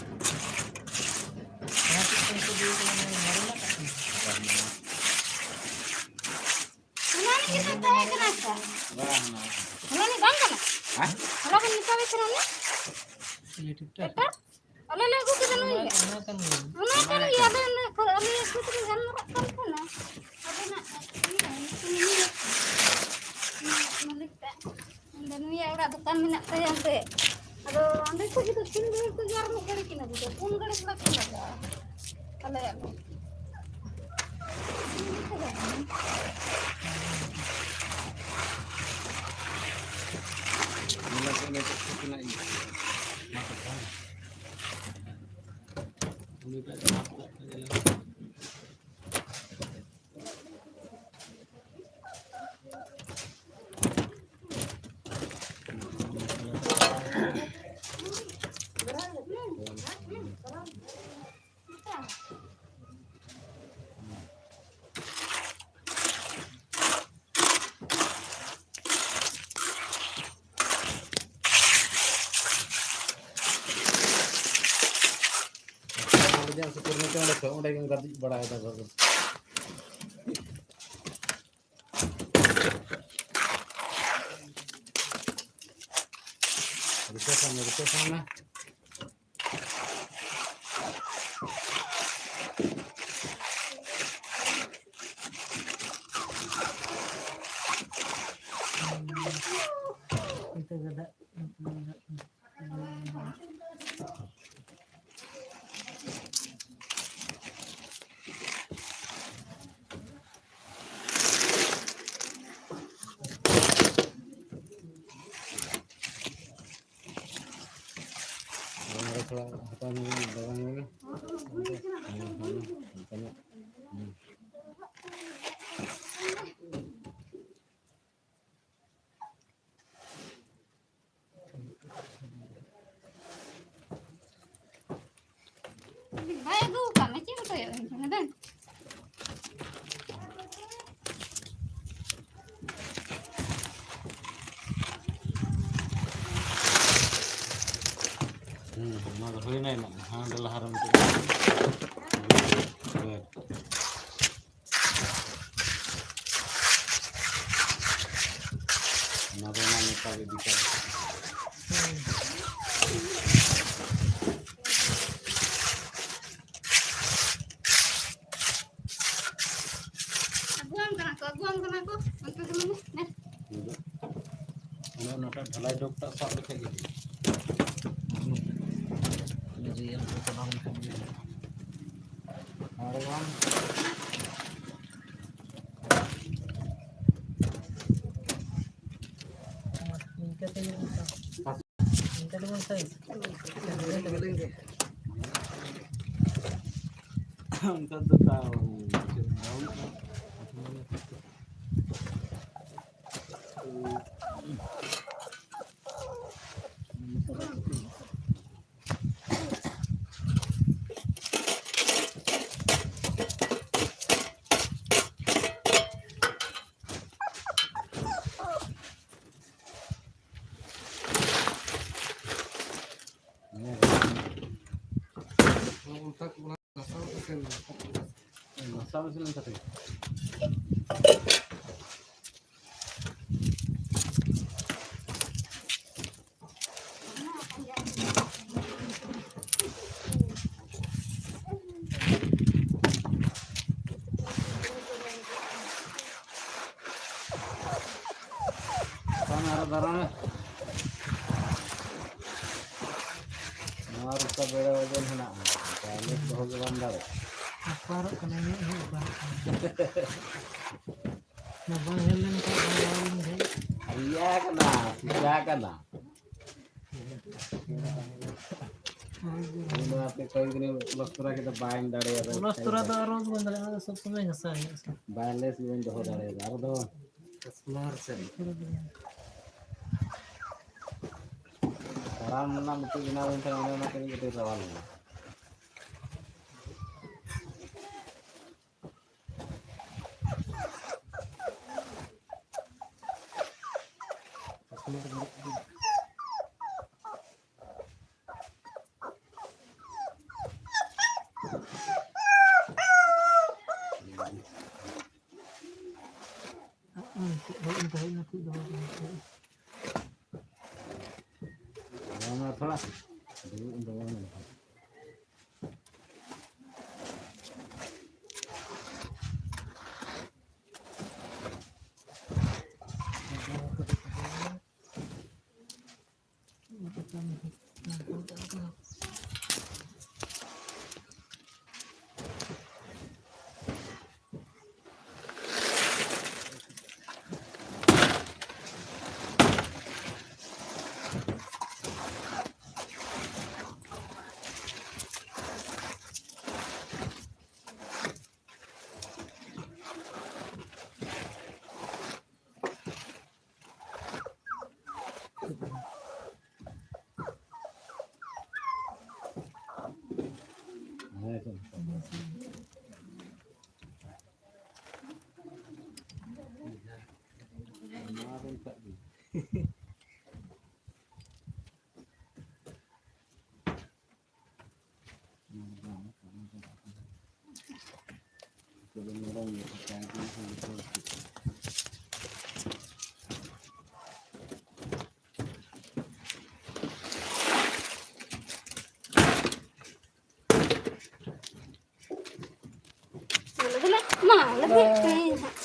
ᱚᱱᱟ ᱪᱮᱫ ᱠᱚ ᱩᱱᱠᱩ ᱫᱤᱭᱮ ᱠᱚ ᱢᱮᱱᱟ, ᱢᱮᱨᱚᱢ ᱞᱟᱜᱟᱜ ᱠᱟᱱᱟ᱾ ᱚᱱᱟ ᱨᱤᱱᱤᱡ ᱜᱮ ᱛᱟᱦᱮᱸ ᱠᱟᱱᱟ ᱥᱮ? ᱵᱟᱝ, ᱵᱟᱝ᱾ ᱚᱱᱟ ᱨᱤᱱᱤᱡ ᱵᱟᱝ ᱠᱟᱱᱟ? ᱦᱮᱸ? ᱦᱚᱞᱟ ᱵᱚᱱ ᱢᱮᱛᱟᱣᱟᱭ ᱠᱟᱱᱟ ᱩᱱᱤ? ᱤᱭᱟᱹ, ᱴᱷᱤᱠ ᱴᱷᱟᱠ᱾ ᱮᱴᱟᱜ? ᱟᱞᱮ ᱞᱮ ᱟᱹᱜᱩ ᱠᱮᱫᱟ ᱱᱩᱭ ᱜᱮ᱾ ᱚᱱᱟ ᱠᱟᱱ ᱜᱮᱭᱟ᱾ ᱚᱱᱟ ᱠᱟᱱ ᱜᱮᱭᱟ, ᱟᱞᱮ ᱞᱮ, ᱟᱞᱮ ᱟᱹᱛᱩ ᱛᱮᱞᱮ ᱜᱟᱞᱢᱟᱨᱟᱜ ᱠᱟᱱ ᱛᱟᱦᱮᱱᱟ᱾ ᱟᱵᱮᱱᱟᱜ ᱤᱭᱟᱹ, ᱧᱩᱛᱩᱢ ᱩᱱᱤ ᱜᱮ᱾ ᱩᱱᱤ ᱢᱟᱹᱞᱤᱠ ᱴᱟᱜ᱾ ᱚᱸᱰᱮ ᱱᱩᱭᱟᱜ ᱚᱲᱟᱜ ᱫᱚᱠᱟᱱ ᱢᱮᱱᱟᱜ ᱛᱟᱭᱟ ᱚᱸᱰᱮ᱾ ᱟᱫᱚ ᱚᱸᱰᱮ ᱠᱷᱚᱡ ᱜᱮ ᱫᱚ ᱛᱤᱱ ᱜᱷᱟᱹᱲᱤᱡ ᱠᱚ ᱟᱨ ᱢᱤᱫ ᱜᱷᱟᱹᱲᱤᱡ ᱠᱤᱱ ᱟᱹᱜᱩ ᱠᱮᱫᱟ, ᱯᱩᱱ ᱜᱷᱟᱹᱲᱤᱡ ᱠᱷᱚᱱᱟᱜ ᱠᱤᱱ ᱞᱟᱜᱟᱜᱼᱟ᱾ ᱟᱞᱮᱭᱟᱜ ᱫᱚ᱾ ᱚᱸᱰᱮ ᱠᱷᱚᱡ, ᱚᱸᱰᱮ ᱜᱮᱢ ᱜᱟᱹᱫᱤᱡ ᱵᱟᱲᱟᱭᱮᱫᱟ ᱜᱚᱜᱚ᱾ ᱨᱤᱠᱟᱹ ᱥᱟᱵ ᱢᱮ, ᱨᱤᱠᱟᱹ ᱥᱟᱵ ᱢᱮ᱾ ᱤᱱᱠᱟᱹ ᱜᱮ ᱫᱟᱜ᱾ ᱟᱨ ᱱᱚᱰᱮ ᱛᱷᱚᱲᱟ ᱦᱟᱛᱟᱣ ᱧᱚᱜ ᱢᱮ, ᱞᱟᱜᱟᱣ ᱧᱚᱜ ᱢᱮ᱾ ᱦᱮᱸ, ᱦᱮᱸ, ᱦᱮᱸ, ᱦᱮᱸ᱾ ᱵᱟᱭ ᱟᱹᱜᱩ ᱟᱠᱟᱫ ᱢᱮ, ᱪᱮᱫ ᱮᱢ ᱠᱚᱭᱚᱜ ᱟᱹᱧ ᱠᱟᱱᱟ? ᱫᱮᱱ᱾ ᱦᱩᱸ, ᱚᱱᱟ ᱫᱚ ᱦᱩᱭᱱᱟ ᱤᱱᱟᱹᱜ᱾ ᱦᱟᱸᱰᱮ ᱞᱟᱦᱟ ᱨᱮ ᱢᱤᱫᱴᱮᱡ᱾ ᱦᱳᱭ᱾ ᱚᱱᱟ ᱫᱚ ᱚᱱᱟ ᱱᱚᱝᱠᱟ ᱜᱮ ᱤᱫᱤ ᱠᱟᱜ᱾ ᱟᱹᱜᱩᱣᱟᱢ ᱠᱟᱱᱟ ᱠᱚ, ᱟᱹᱜᱩᱣᱟᱢ ᱠᱟᱱᱟ ᱠᱚ, ᱚᱱᱛᱮ ᱫᱚ ᱢᱟᱱᱮ, ᱱᱮ᱾ ᱚᱱᱮ ᱚᱱᱟᱴᱟᱜ ᱰᱷᱟᱞᱟᱭ ᱰᱚᱜᱽ ᱴᱟᱜ ᱥᱟᱵ ᱞᱮᱠᱷᱟᱡ ᱜᱮ ᱦᱩᱭᱩᱜᱼᱟ᱾ ᱚᱱᱮ ᱡᱮ ᱤᱭᱟᱹ ᱠᱚ ᱪᱟᱞᱟᱣ ᱞᱮᱱᱠᱷᱟᱱ ᱜᱮ ᱦᱩᱭᱩᱜᱼᱟ᱾ ᱟᱨ ᱵᱟᱝ ᱤᱱᱠᱟᱹ ᱛᱮᱜᱮ ᱦᱩᱭᱩᱜᱼᱟ᱾ ᱤᱱᱠᱟᱹ ᱛᱮᱵᱚᱱ ᱥᱟᱹᱭ᱾ ᱚᱱᱠᱟ ᱫᱚ ᱛᱟᱣ ᱪᱮᱫ ᱵᱟᱹᱱᱩᱜᱼᱟ᱾ ᱥᱟᱵ ᱥᱤᱞᱤᱧ ᱠᱟᱛᱮ᱾ ᱵᱟᱝ, ᱟᱨᱚ ᱫᱟᱨᱟᱢ ᱢᱮ᱾ ᱱᱚᱣᱟ ᱨᱩᱠᱟ ᱵᱮᱲᱟ ᱳᱡᱚᱱ ᱦᱮᱱᱟᱜᱼᱟ, ᱵᱟᱭᱞᱮᱱᱥ ᱫᱚᱦᱚ ᱜᱮ ᱵᱟᱢ ᱫᱟᱲᱮᱭᱟᱜᱼᱟ᱾ ᱟᱯᱟᱨᱚᱜ ᱠᱟᱱᱟ, ᱤᱧᱟᱹᱜ ᱦᱚᱸ ᱵᱟᱝ ᱠᱟᱱᱟ᱾ ᱱᱚᱣᱟ ᱵᱟᱝ ᱦᱮᱡ ᱞᱮᱱᱠᱷᱟᱱ ᱵᱟᱝ ᱨᱚᱲ ᱞᱮᱱᱠᱷᱟᱱ᱾ ᱤᱭᱟᱹ ᱠᱟᱱᱟ, ᱯᱩᱡᱟ ᱠᱟᱱᱟ᱾ ᱤᱧ ᱫᱚ ᱟᱯᱮ ᱠᱚᱭᱮᱠ ᱫᱤᱱ ᱞᱚᱥᱛᱚᱨᱟ ᱠᱮᱫᱟ, ᱵᱟᱹᱧ ᱫᱟᱲᱮᱭᱟᱫᱟ᱾ ᱞᱚᱥᱛᱚᱨᱟ ᱫᱚ ᱟᱨᱚ ᱵᱟᱹᱧ ᱫᱟᱲᱮᱭᱟᱜᱼᱟ, ᱥᱚᱵ ᱥᱚᱢᱚᱭ ᱜᱷᱟᱥᱟᱣ ᱦᱩᱭᱩᱜᱼᱟ᱾ ᱵᱟᱭᱞᱮᱱᱥ ᱜᱮ ᱵᱟᱹᱧ ᱫᱚᱦᱚ ᱫᱟᱲᱮᱭᱟᱫᱟ᱾ ᱟᱨ ᱫᱚ ᱠᱟᱥᱴᱚᱢᱟᱨ ᱥᱮ᱾ ᱛᱟᱲᱟᱢ ᱨᱮᱱᱟᱜ ᱢᱤᱫᱴᱮᱡ ᱵᱮᱱᱟᱣ ᱞᱮᱱᱠᱷᱟᱱ ᱚᱱᱮ ᱚᱱᱟ ᱛᱮᱜᱮ ᱠᱟᱹᱴᱤᱡ ᱨᱟᱣᱟᱞ ᱞᱮᱱᱟ᱾ ᱚᱱᱟ ᱛᱷᱚᱲᱟ ᱫᱩᱲᱩᱵ ᱫᱚ ᱵᱟᱝ ᱜᱟᱱᱚᱜᱼᱟ᱾ ᱢᱟ, ᱞᱮᱵᱮᱫ ᱠᱟᱹᱧ ᱦᱟᱸᱜ᱾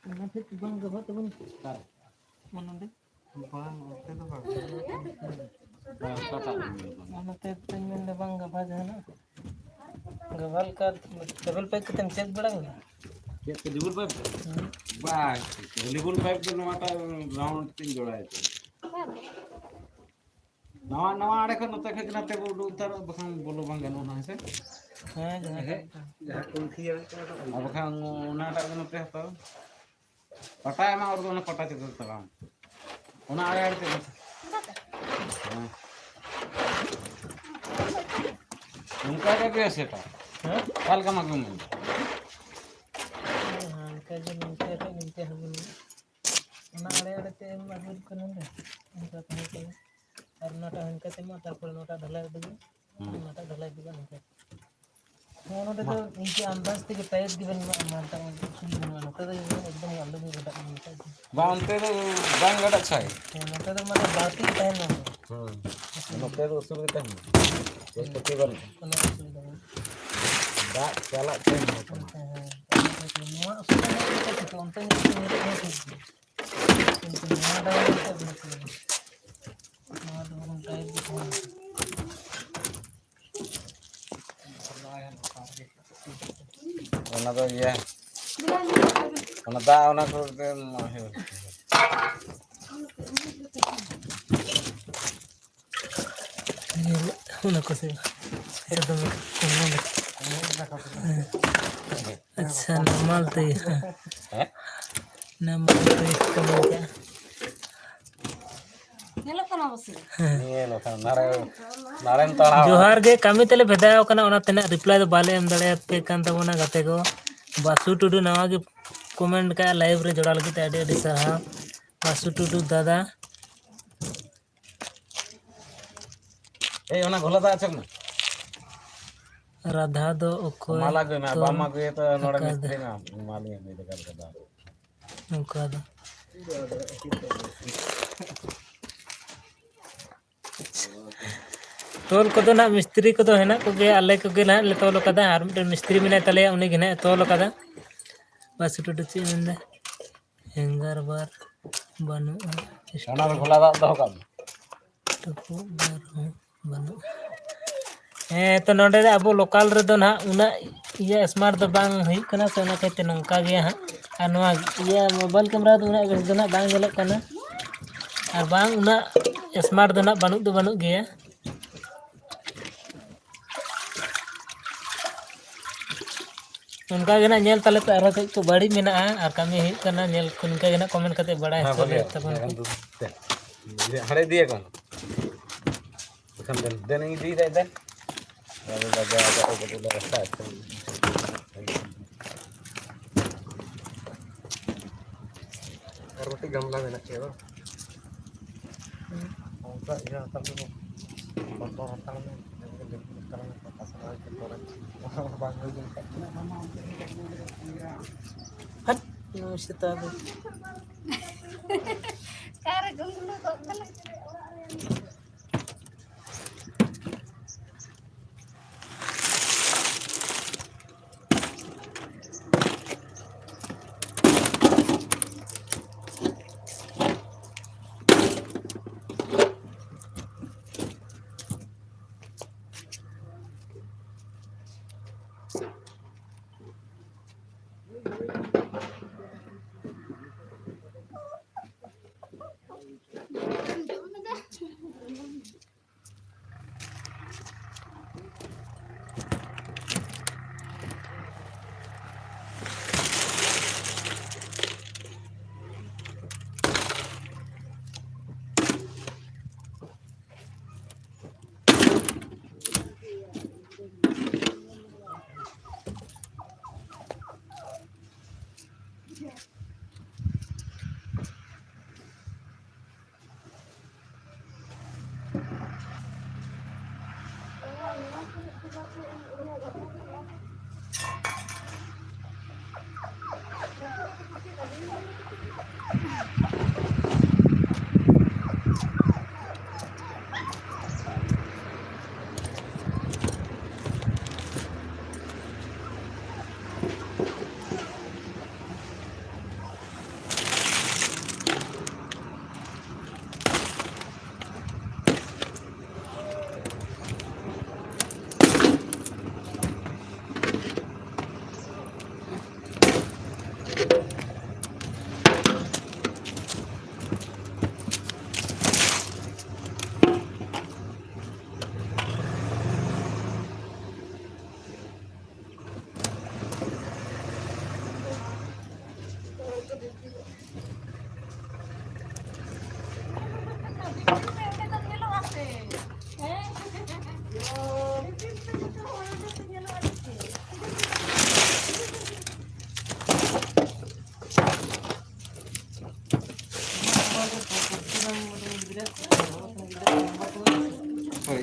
ᱚᱱᱟ ᱴᱷᱤᱠ ᱵᱟᱝ ᱜᱟᱵᱷᱟ ᱛᱟᱵᱚᱱ᱾ ᱚᱠᱟᱨᱮ? ᱚᱱᱟ ᱱᱚᱰᱮ? ᱵᱟᱝ, ᱚᱱᱛᱮ ᱫᱚ ᱵᱟᱝ᱾ ᱚᱱᱟᱛᱮ ᱛᱚᱧ ᱢᱮᱱᱫᱟ ᱵᱟᱝ ᱜᱟᱵᱷᱟ ᱡᱟᱦᱟᱱᱟᱜ᱾ ᱜᱟᱵᱷᱟ ᱞᱮᱠᱟ ᱰᱚᱵᱚᱞ ᱯᱟᱭᱤᱯ ᱠᱟᱛᱮᱢ ᱪᱮᱠ ᱵᱟᱲᱟ ᱠᱮᱫᱟ? ᱪᱮᱫ ᱛᱮ, ᱰᱚᱵᱚᱞ ᱯᱟᱭᱤᱯ? ᱦᱩᱸ᱾ ᱵᱟᱝ, ᱰᱚᱵᱚᱞ ᱯᱟᱭᱤᱯ ᱫᱚ ᱱᱚᱣᱟᱴᱟᱜ ᱨᱟᱣᱩᱱᱰ ᱛᱤᱧ ᱡᱚᱲᱟᱭ ᱛᱮ᱾ ᱱᱟᱣᱟ, ᱱᱟᱣᱟ ᱟᱲᱮ ᱠᱷᱚᱱ ᱱᱚᱛᱮ ᱠᱷᱚᱱ ᱱᱟᱛᱮ ᱵᱚ ᱩᱰᱩᱠ ᱩᱛᱟᱹᱨᱚᱜ, ᱵᱟᱠᱷᱟᱱ ᱵᱚᱞᱚ ᱵᱟᱝ ᱜᱟᱱᱚᱜᱼᱟ, ᱦᱮᱸ ᱥᱮ? ᱦᱮᱸ, ᱡᱟᱦᱟᱸ ᱦᱮᱸ᱾ ᱠᱚ ᱩᱱᱠᱩ ᱤᱭᱟᱹ ᱟᱨ ᱵᱟᱠᱷᱟᱱ ᱚᱱᱟᱴᱟᱜ ᱜᱮ ᱱᱚᱛᱮ ᱦᱟᱛᱟᱣ᱾ ᱯᱟᱴᱟ ᱮᱢᱟ, ᱚᱨ ᱫᱚ ᱚᱱᱟ ᱯᱟᱴᱟ ᱪᱮᱛᱟᱱ ᱛᱟᱲᱟᱢ᱾ ᱚᱱᱟ ᱟᱲᱮ ᱟᱲᱮ ᱛᱮ ᱵᱟᱥ᱾ ᱦᱮᱸ᱾ ᱚᱱᱠᱟ ᱜᱮ ᱵᱮᱥ ᱮᱴᱟ᱾ ᱦᱮᱸ? ᱚᱠᱟ ᱞᱮᱠᱟ ᱢᱟᱜᱮ ᱢᱮᱱᱫᱟ? ᱦᱮᱸ, ᱚᱱᱠᱟ ᱜᱮ ᱱᱤᱝᱠᱟᱹ ᱠᱷᱚᱡ ᱱᱤᱝᱠᱟᱹ ᱦᱩᱭ ᱞᱮᱱᱟ᱾ ᱚᱱᱟ ᱟᱲᱮ ᱟᱲᱮ ᱛᱮ ᱮᱢ ᱟᱹᱜᱩ ᱠᱟᱱᱟ ᱞᱮ᱾ ᱚᱱᱠᱟ ᱛᱟᱦᱮᱸ ᱠᱟᱱᱟ᱾ ᱟᱨ ᱚᱱᱟᱴᱟᱜ ᱦᱟᱱᱠᱟ ᱛᱮ ᱢᱟ, ᱛᱟᱨᱯᱚᱨᱮ ᱱᱚᱣᱟᱴᱟᱜ ᱰᱷᱟᱞᱟᱭ ᱩᱰᱩᱠᱟ᱾ ᱦᱩᱸ᱾ ᱚᱱᱟᱴᱟᱜ ᱰᱷᱟᱞᱟᱭ ᱩᱰᱩᱠᱟ ᱱᱚᱝᱠᱟ᱾ ᱦᱚᱸ, ᱱᱚᱰᱮ ᱫᱚ ᱤᱱᱠᱟᱹ ᱟᱱᱫᱟᱡ ᱛᱮᱜᱮ ᱴᱟᱭᱤᱴ ᱜᱮᱵᱮᱱ ᱮᱢᱟᱜᱼᱟ, ᱢᱟ ᱮᱱᱠᱷᱟᱱ ᱩᱥᱩᱞ ᱜᱮ ᱢᱮᱱᱟᱜᱼᱟ᱾ ᱱᱚᱛᱮ ᱫᱚ ᱮᱠᱫᱚᱢ ᱟᱞᱚ ᱜᱮ ᱜᱟᱰᱟᱜ ᱠᱟᱱᱟ, ᱱᱚᱛᱮ ᱫᱚ᱾ ᱵᱟᱝ, ᱚᱱᱛᱮ ᱫᱚ ᱵᱟᱝ ᱜᱟᱰᱟᱜ ᱪᱷᱟᱭ᱾ ᱦᱮᱸ, ᱱᱚᱛᱮ ᱫᱚ ᱢᱟᱱᱮ ᱵᱟᱹᱲᱛᱤ ᱜᱮ ᱛᱟᱦᱮᱱ ᱢᱟ᱾ ᱦᱩᱸ᱾ ᱱᱚᱛᱮ ᱫᱚ ᱩᱥᱩᱞ ᱜᱮ ᱛᱟᱦᱮᱱ ᱢᱟ᱾ ᱪᱮᱫ ᱠᱷᱚᱛᱤ ᱵᱟᱹᱱᱩᱜᱼᱟ᱾ ᱠᱳᱱᱳ ᱚᱥᱩᱵᱤᱫᱷᱟ ᱵᱟᱹᱱᱩᱜᱼᱟ᱾ ᱫᱟᱜ ᱪᱟᱞᱟᱜ ᱴᱷᱮᱱ ᱦᱚᱸ ᱠᱟᱱᱟ᱾ ᱦᱮᱸ, ᱦᱮᱸ᱾ ᱱᱚᱣᱟ ᱩᱥᱩᱞ ᱫᱚ ᱦᱟᱸᱜ ᱪᱮᱫ ᱪᱤᱠᱟᱹ? ᱚᱱᱛᱮ ᱧᱮᱞ ᱠᱚ ᱧᱮᱞᱚᱜ ᱠᱟᱱᱟ ᱴᱷᱤᱠ ᱜᱮ᱾ ᱠᱤᱱᱛᱩ ᱱᱚᱣᱟ ᱫᱚ ᱪᱮᱫ ᱵᱚᱞᱮ ᱠᱚ ᱢᱮᱱᱟ? ᱱᱚᱣᱟ ᱫᱚ ᱵᱚᱨᱚᱝ ᱴᱟᱭᱤᱴ ᱜᱮ ᱛᱟᱦᱮᱱᱟ᱾ ᱚᱱᱟ ᱫᱚ ᱤᱭᱟᱹ, ᱚᱱᱟ ᱫᱟᱜ ᱚᱱᱟ ᱠᱚ ᱜᱮ ᱢᱟ ᱦᱩᱭᱩᱜ᱾ ᱚᱱᱟ ᱠᱚ ᱥᱮ ᱮᱠᱫᱚᱢ ᱠᱚᱢ ᱧᱚᱜ ᱞᱮᱠᱟ᱾ ᱦᱮᱸ᱾ ᱟᱪᱪᱷᱟ, ᱱᱟᱢᱟᱞ ᱛᱮ, ᱦᱮᱸ? ᱦᱮᱸ? ᱱᱟᱢᱟᱞ ᱛᱮ ᱠᱟᱹᱢᱤ ᱠᱟᱜᱼᱟ᱾ ᱧᱮᱞᱚᱜ ᱠᱟᱱᱟ ᱯᱟᱥᱮ? ᱦᱮᱸ᱾ ᱧᱮᱞᱚᱜ ᱠᱟᱱᱟ, ᱱᱟᱨᱮ-, ᱱᱟᱨᱮᱱ ᱛᱟᱲᱟᱣ᱾ ᱡᱚᱦᱟᱨ ᱜᱮ, ᱠᱟᱹᱢᱤ ᱛᱮᱞᱮ ᱵᱷᱮᱫᱟᱣ ᱠᱟᱱᱟ, ᱚᱱᱟ ᱛᱮᱱᱟᱜ reply ᱫᱚ ᱵᱟᱞᱮ ᱮᱢ ᱫᱟᱲᱮᱭᱟᱯᱮ ᱠᱟᱱ ᱛᱟᱵᱚᱱᱟ ᱜᱟᱛᱮ ᱠᱚ᱾ ᱵᱟᱥᱩ ᱴᱩᱰᱩ ᱱᱟᱣᱟ ᱜᱮ comment ᱠᱟᱜᱼᱟ, live ᱨᱮ ᱡᱚᱲᱟᱣ ᱞᱟᱹᱜᱤᱫ ᱛᱮ ᱟᱹᱰᱤ ᱟᱹᱰᱤ ᱥᱟᱨᱦᱟᱣ ᱵᱟᱥᱩ ᱴᱩᱰᱩ ᱫᱟᱫᱟ᱾ ᱮᱭ, ᱚᱱᱟ ᱜᱷᱚᱞᱟ ᱫᱟᱜ ᱚᱪᱚᱜ ᱢᱮ᱾ ᱨᱟᱫᱷᱟ ᱫᱚ ᱚᱠᱚᱭ ᱢᱟᱞᱟ ᱟᱹᱜᱩᱭ ᱢᱮ, ᱛᱚᱞ ᱵᱟᱢ ᱟᱹᱜᱩᱭᱟ ᱛᱚ ᱱᱚᱰᱮ ᱟᱠᱟᱫᱟ? ᱢᱤᱥᱛᱨᱤ ᱢᱮ, ᱢᱟᱞᱤᱧ ᱟᱹᱜᱩᱭ ᱫᱟ, ᱜᱟᱞ ᱠᱟᱫᱟ᱾ ᱱᱚᱝᱠᱟ ᱫᱚ᱾ ᱛᱚᱞ ᱠᱚᱫᱚ ᱱᱟᱦᱟᱜ ᱢᱤᱥᱛᱨᱤ ᱠᱚᱫᱚ ᱦᱮᱱᱟᱜ ᱠᱚᱜᱮᱭᱟ, ᱟᱞᱮ ᱠᱚᱜᱮ ᱱᱟᱦᱟᱜ ᱞᱮ ᱛᱚᱞ ᱠᱟᱫᱟ, ᱟᱨ ᱢᱤᱫᱴᱮᱱ ᱢᱤᱥᱛᱨᱤ ᱢᱮᱱᱟᱭ ᱛᱟᱞᱮᱭᱟ, ᱩᱱᱤ ᱜᱮ ᱱᱟᱦᱟᱜ ᱮ ᱛᱚᱞ ᱠᱟᱫᱟ᱾ ᱵᱟᱥ ᱴᱩᱰᱩ ᱪᱮᱫ ᱮ ᱢᱮᱱᱫᱟ? ᱦᱮᱝᱜᱟᱨ ᱵᱟᱨ ᱵᱟᱹᱱᱩᱜᱼᱟ᱾ ᱚᱱᱟ ᱫᱚ ᱜᱷᱚᱞᱟ ᱫᱟᱜ ᱫᱚᱦᱚ ᱠᱟᱜ ᱢᱮ᱾ ᱴᱩᱠᱩᱡ ᱵᱟᱨ ᱦᱚᱸ ᱵᱟᱹᱱᱩᱜᱼᱟ᱾ ᱦᱮᱸ, ᱛᱚ ᱱᱚᱰᱮ ᱫᱚ ᱟᱵᱚ local ᱨᱮᱫᱚ ᱱᱟᱦᱟᱜ ᱩᱱᱟᱹᱜ ᱤᱭᱟᱹ smart ᱫᱚ ᱵᱟᱝ ᱦᱩᱭᱩᱜ ᱠᱟᱱᱟ, ᱥᱮ ᱚᱱᱟ ᱠᱷᱟᱹᱛᱤᱨ ᱛᱮ ᱱᱚᱝᱠᱟ ᱜᱮ ᱦᱟᱸᱜ᱾ ᱟᱨ ᱱᱚᱣᱟ ᱤᱭᱟᱹ mobile camera ᱫᱚ ᱩᱱᱟᱹᱜ ᱵᱮᱥ ᱫᱚ ᱱᱟᱦᱟᱜ ᱵᱟᱝ ᱧᱮᱞᱚᱜ ᱠᱟᱱᱟ, ᱟᱨ ᱵᱟᱝ ᱩᱱᱟᱹᱜ smart ᱫᱚ ᱱᱟᱦᱟᱜ ᱵᱟᱹᱱᱩᱜ ᱫᱚ ᱵᱟᱹᱱᱩᱜ ᱜᱮᱭᱟ᱾ ᱚᱱᱠᱟ ᱜᱮ ᱱᱟᱜ ᱧᱮᱞ ᱛᱟᱞᱮ ᱯᱮ, ᱟᱨᱦᱚᱸ ᱪᱮᱫ ᱠᱚ ᱵᱟᱹᱲᱤᱡ ᱢᱮᱱᱟᱜᱼᱟ ᱟᱨ ᱠᱟᱹᱢᱤ ᱦᱩᱭᱩᱜ ᱠᱟᱱᱟ, ᱧᱮᱞ ᱠᱚ ᱱᱤᱝᱠᱟ ᱜᱮ ᱱᱟᱜ comment ᱠᱟᱛᱮ ᱵᱟᱲᱟᱭ ᱦᱚᱪᱚ ᱞᱮ ᱛᱟᱵᱚᱱ ᱯᱮ᱾ ᱦᱟᱸᱰᱮ ᱤᱫᱤᱭᱟ ᱠᱚ᱾ ᱵᱟᱠᱷᱟᱱ ᱫᱮᱱ, ᱫᱮᱱ ᱤᱧ ᱤᱫᱤᱭᱮᱫᱟ, ᱫᱮᱱ᱾ ᱟᱫᱚ ᱞᱟᱡᱟᱣ ᱠᱟᱛᱮ ᱠᱟᱹᱴᱤᱡ ᱞᱮ ᱨᱟᱠᱟᱵ ᱠᱟᱱᱟ᱾ ᱟᱨ ᱢᱤᱫᱴᱤᱡ ᱜᱟᱢᱞᱟ ᱢᱮᱱᱟᱜ ᱜᱮᱭᱟ ᱵᱟᱝ? ᱚᱱᱠᱟ ᱤᱭᱟᱹ ᱦᱟᱛᱟᱲ ᱠᱚ ᱵᱚᱛᱚᱨ ᱦᱟᱛᱟᱲ ᱢᱮ᱾ ᱵᱟᱝ ᱦᱩᱭ ᱞᱮᱱᱠᱷᱟᱱ᱾ ᱦᱟᱴ, ᱱᱩᱭ ᱥᱮᱛᱟ ᱫᱚ᱾ ᱚᱠᱟᱨᱮ ᱜᱩᱢᱵᱩᱞ ᱠᱚᱜ ᱠᱟᱱᱟ?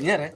ᱧᱮᱞ ᱨᱮ᱾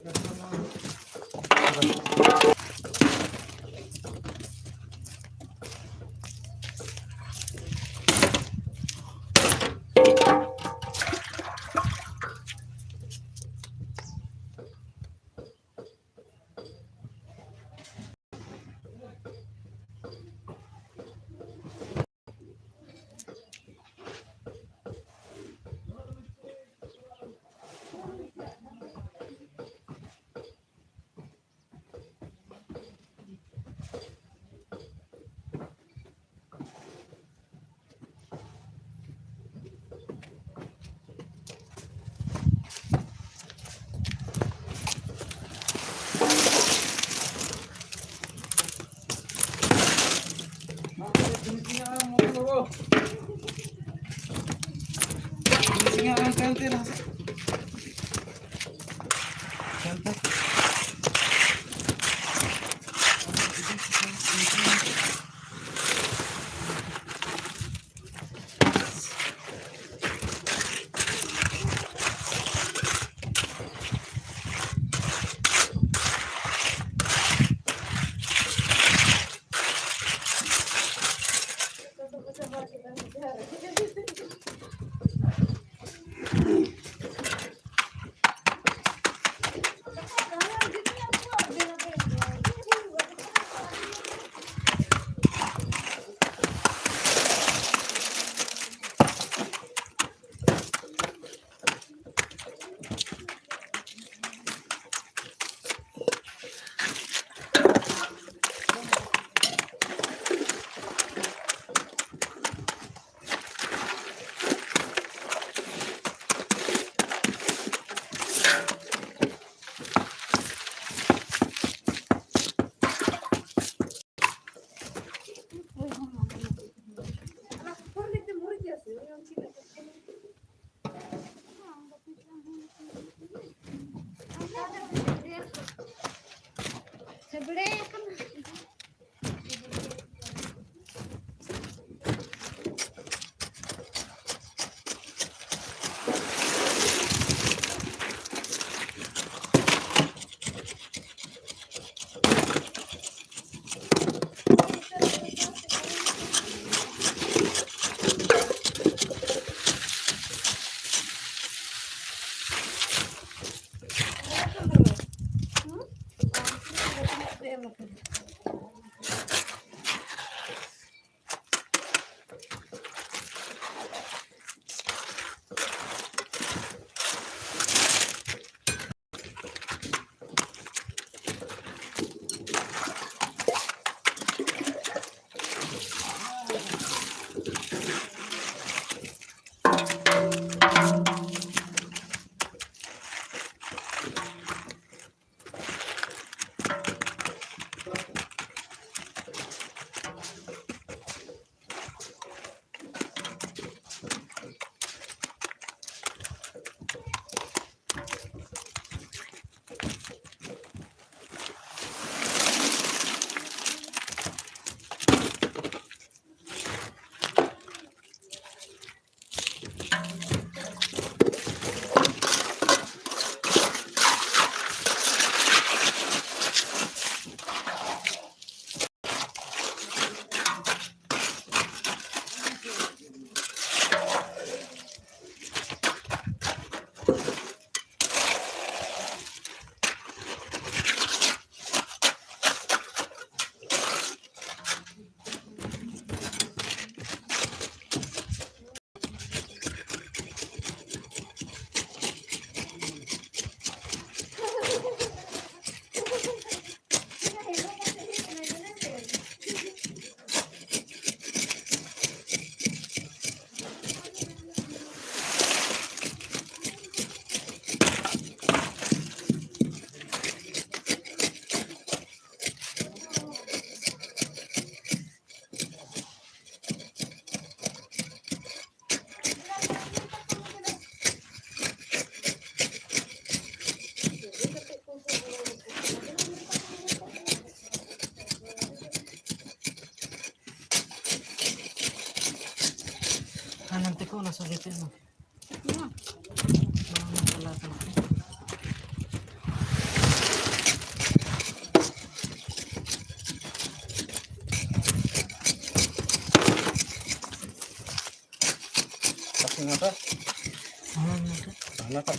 ᱟᱨ ᱱᱚᱱᱛᱮ ᱠᱚ ᱚᱱᱟ ᱥᱚᱸᱜᱮ ᱛᱮ ᱚᱱᱟ᱾ ᱵᱟᱝ ᱪᱟᱞᱟᱣ ᱠᱟᱱᱟ᱾ ᱦᱟᱱᱟᱴᱟᱜ? ᱦᱮᱸ, ᱦᱟᱱᱟᱴᱟᱜ᱾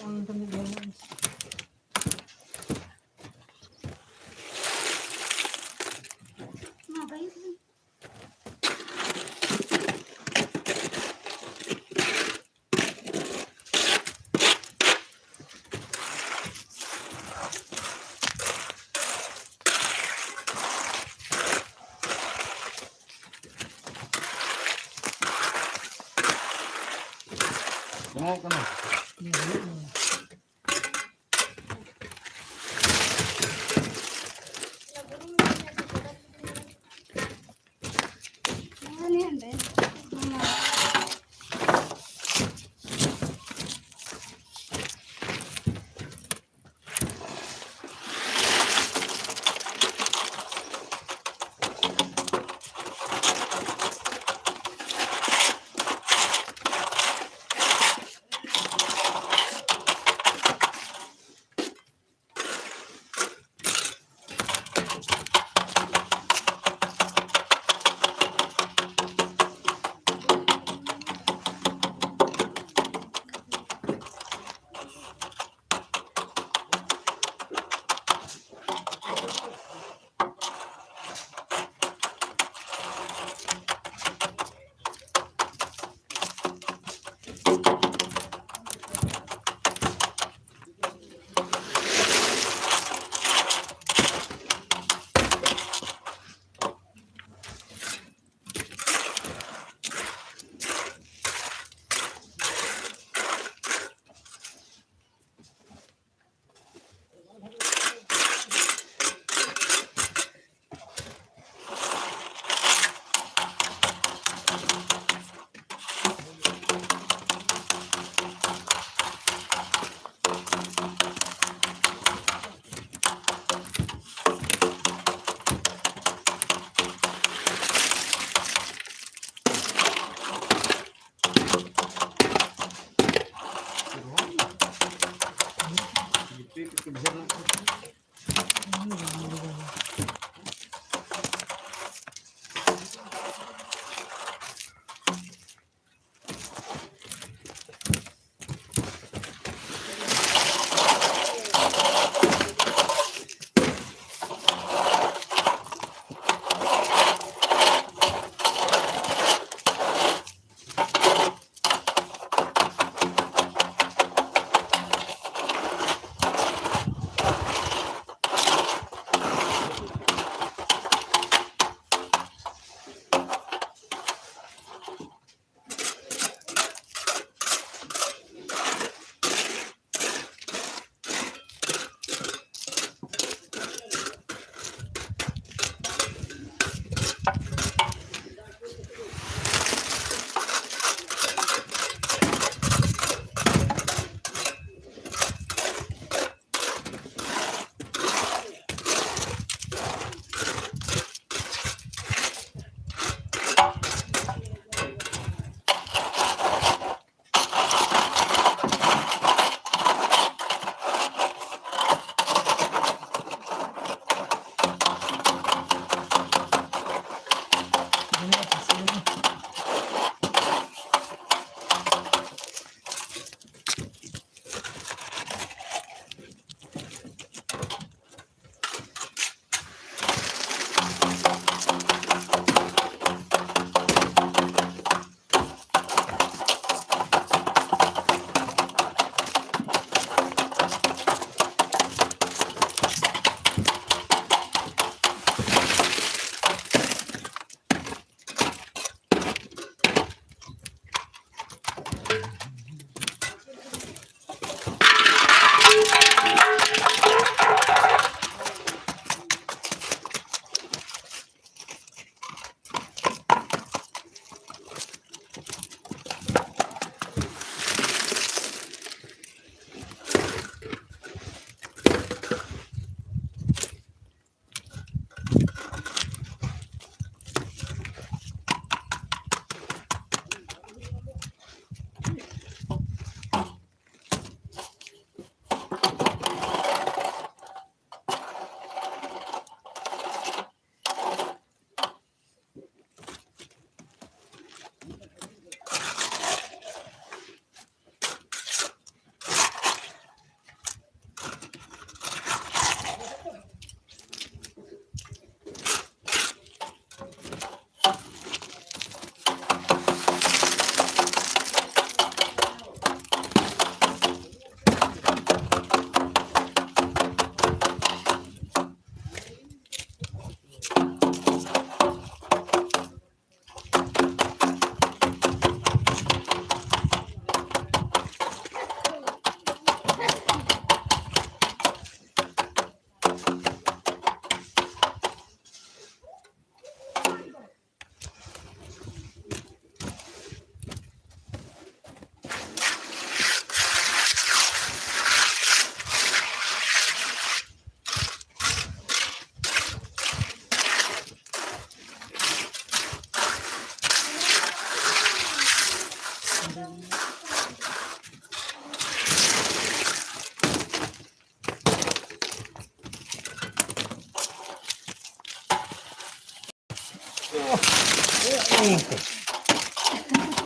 ᱦᱟᱱᱟᱴᱟᱜ? ᱠᱚᱢᱚᱜ ᱠᱟᱱᱟ᱾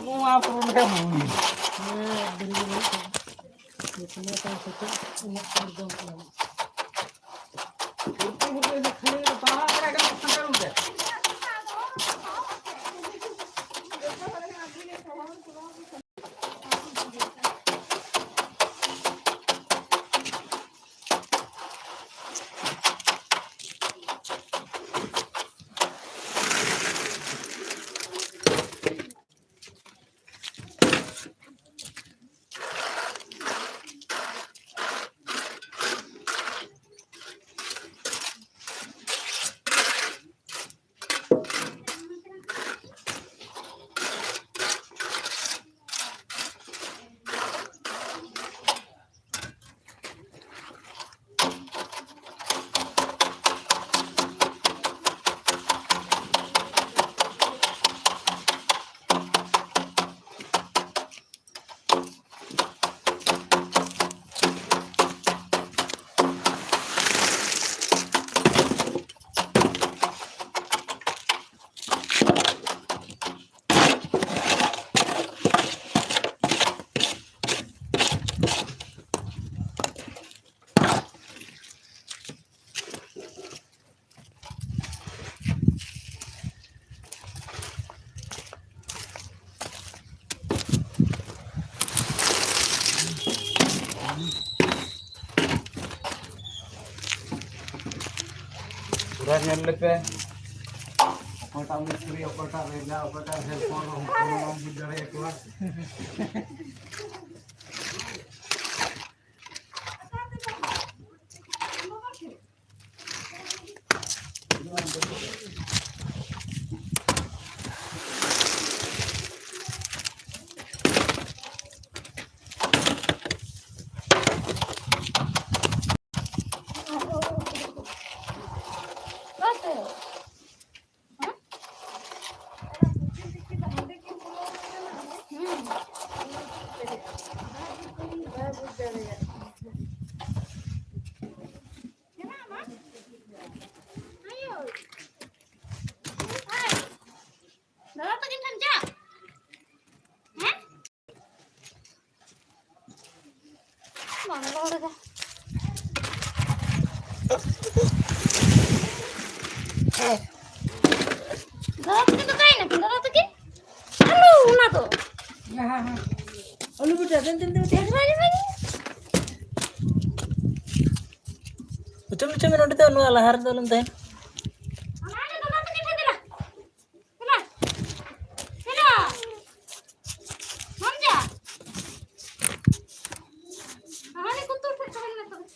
ᱱᱚᱣᱟ ᱯᱩᱨᱩᱱ ᱞᱮᱠᱟ ᱵᱩᱭ᱾ ᱯᱩᱨᱟᱹ ᱧᱮᱞ ᱞᱮᱯᱮ, ᱚᱠᱚᱭᱴᱟᱜ ᱢᱤᱥᱛᱨᱤ, ᱚᱠᱚᱭᱴᱟᱜ ᱨᱮᱸᱜᱟ, ᱚᱠᱚᱭᱴᱟᱜ helper, ᱩᱱᱠᱩ ᱦᱚᱸ ᱵᱟᱢ ᱵᱩᱡᱽ ᱫᱟᱲᱮᱭᱟᱠᱚᱣᱟ᱾ ᱵᱟᱝ ᱨᱚᱲ ᱮᱫᱟ᱾ ᱫᱟᱫᱟ ᱛᱟᱹᱠᱤᱱ ᱫᱚ ᱚᱠᱟᱭᱮᱱᱟ ᱠᱤᱱ? ᱫᱟᱫᱟ ᱛᱟᱹᱠᱤᱱ? ᱟᱞᱚ, ᱚᱱᱟ ᱫᱚ᱾ ᱦᱮᱸ, ᱦᱮᱸ, ᱦᱮᱸ᱾ ᱟᱞᱚ ᱵᱮᱴᱟ, ᱫᱮᱱ, ᱫᱮᱱ, ᱫᱮᱱ, ᱫᱮᱱ᱾ ᱫᱮᱱ, ᱫᱮᱱ, ᱫᱮᱱ᱾ ᱚᱪᱚᱜ ᱢᱮ, ᱚᱪᱚᱜ ᱢᱮ, ᱱᱚᱸᱰᱮ ᱫᱚ, ᱱᱚᱣᱟ ᱞᱟᱦᱟ ᱨᱮᱫᱚ ᱟᱞᱚᱢ ᱛᱟᱦᱮᱱ᱾ ᱚᱱᱟ ᱫᱚ ᱫᱟᱫᱟ ᱛᱟᱹᱠᱤᱱ ᱴᱷᱮᱱ ᱫᱮᱞᱟ᱾ ᱫᱮᱞᱟ᱾ ᱫᱮᱞᱟ᱾ ᱢᱟᱢᱡᱟ᱾ ᱦᱟᱱᱮ ᱠᱩᱱᱛᱩᱨ ᱴᱷᱮᱱ ᱛᱟᱦᱮᱱ ᱢᱮ ᱛᱚᱵᱮ᱾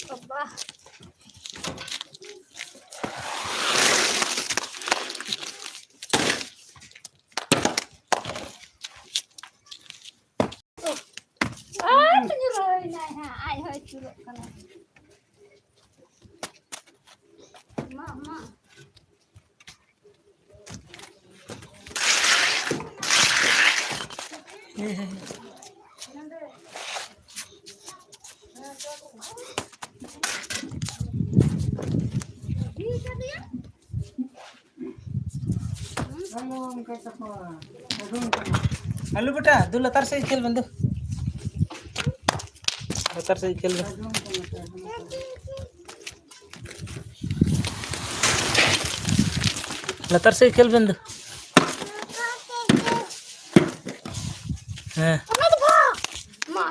ᱵᱟᱵᱟ᱾ ᱟᱨ ᱛᱤᱧ ᱨᱚᱦᱚᱭ ᱮᱱᱟᱭ ᱦᱟᱸᱜ, ᱟᱡ ᱦᱚᱸ ᱟᱹᱪᱩᱨᱚᱜ ᱠᱟᱱᱟ᱾ ᱢᱟ, ᱢᱟ᱾ ᱟᱞᱚ ᱵᱮᱴᱟ, ᱫᱩ ᱞᱟᱛᱟᱨ ᱥᱮᱫ ᱠᱷᱮᱞ ᱵᱮᱱ ᱫᱩ᱾ ᱞᱟᱛᱟᱨ ᱥᱮᱫ ᱠᱷᱮᱞ ᱵᱮᱱ᱾ ᱞᱟᱛᱟᱨ ᱥᱮᱫ ᱠᱷᱮᱞ ᱵᱮᱱ ᱫᱚ᱾ ᱦᱮᱸ᱾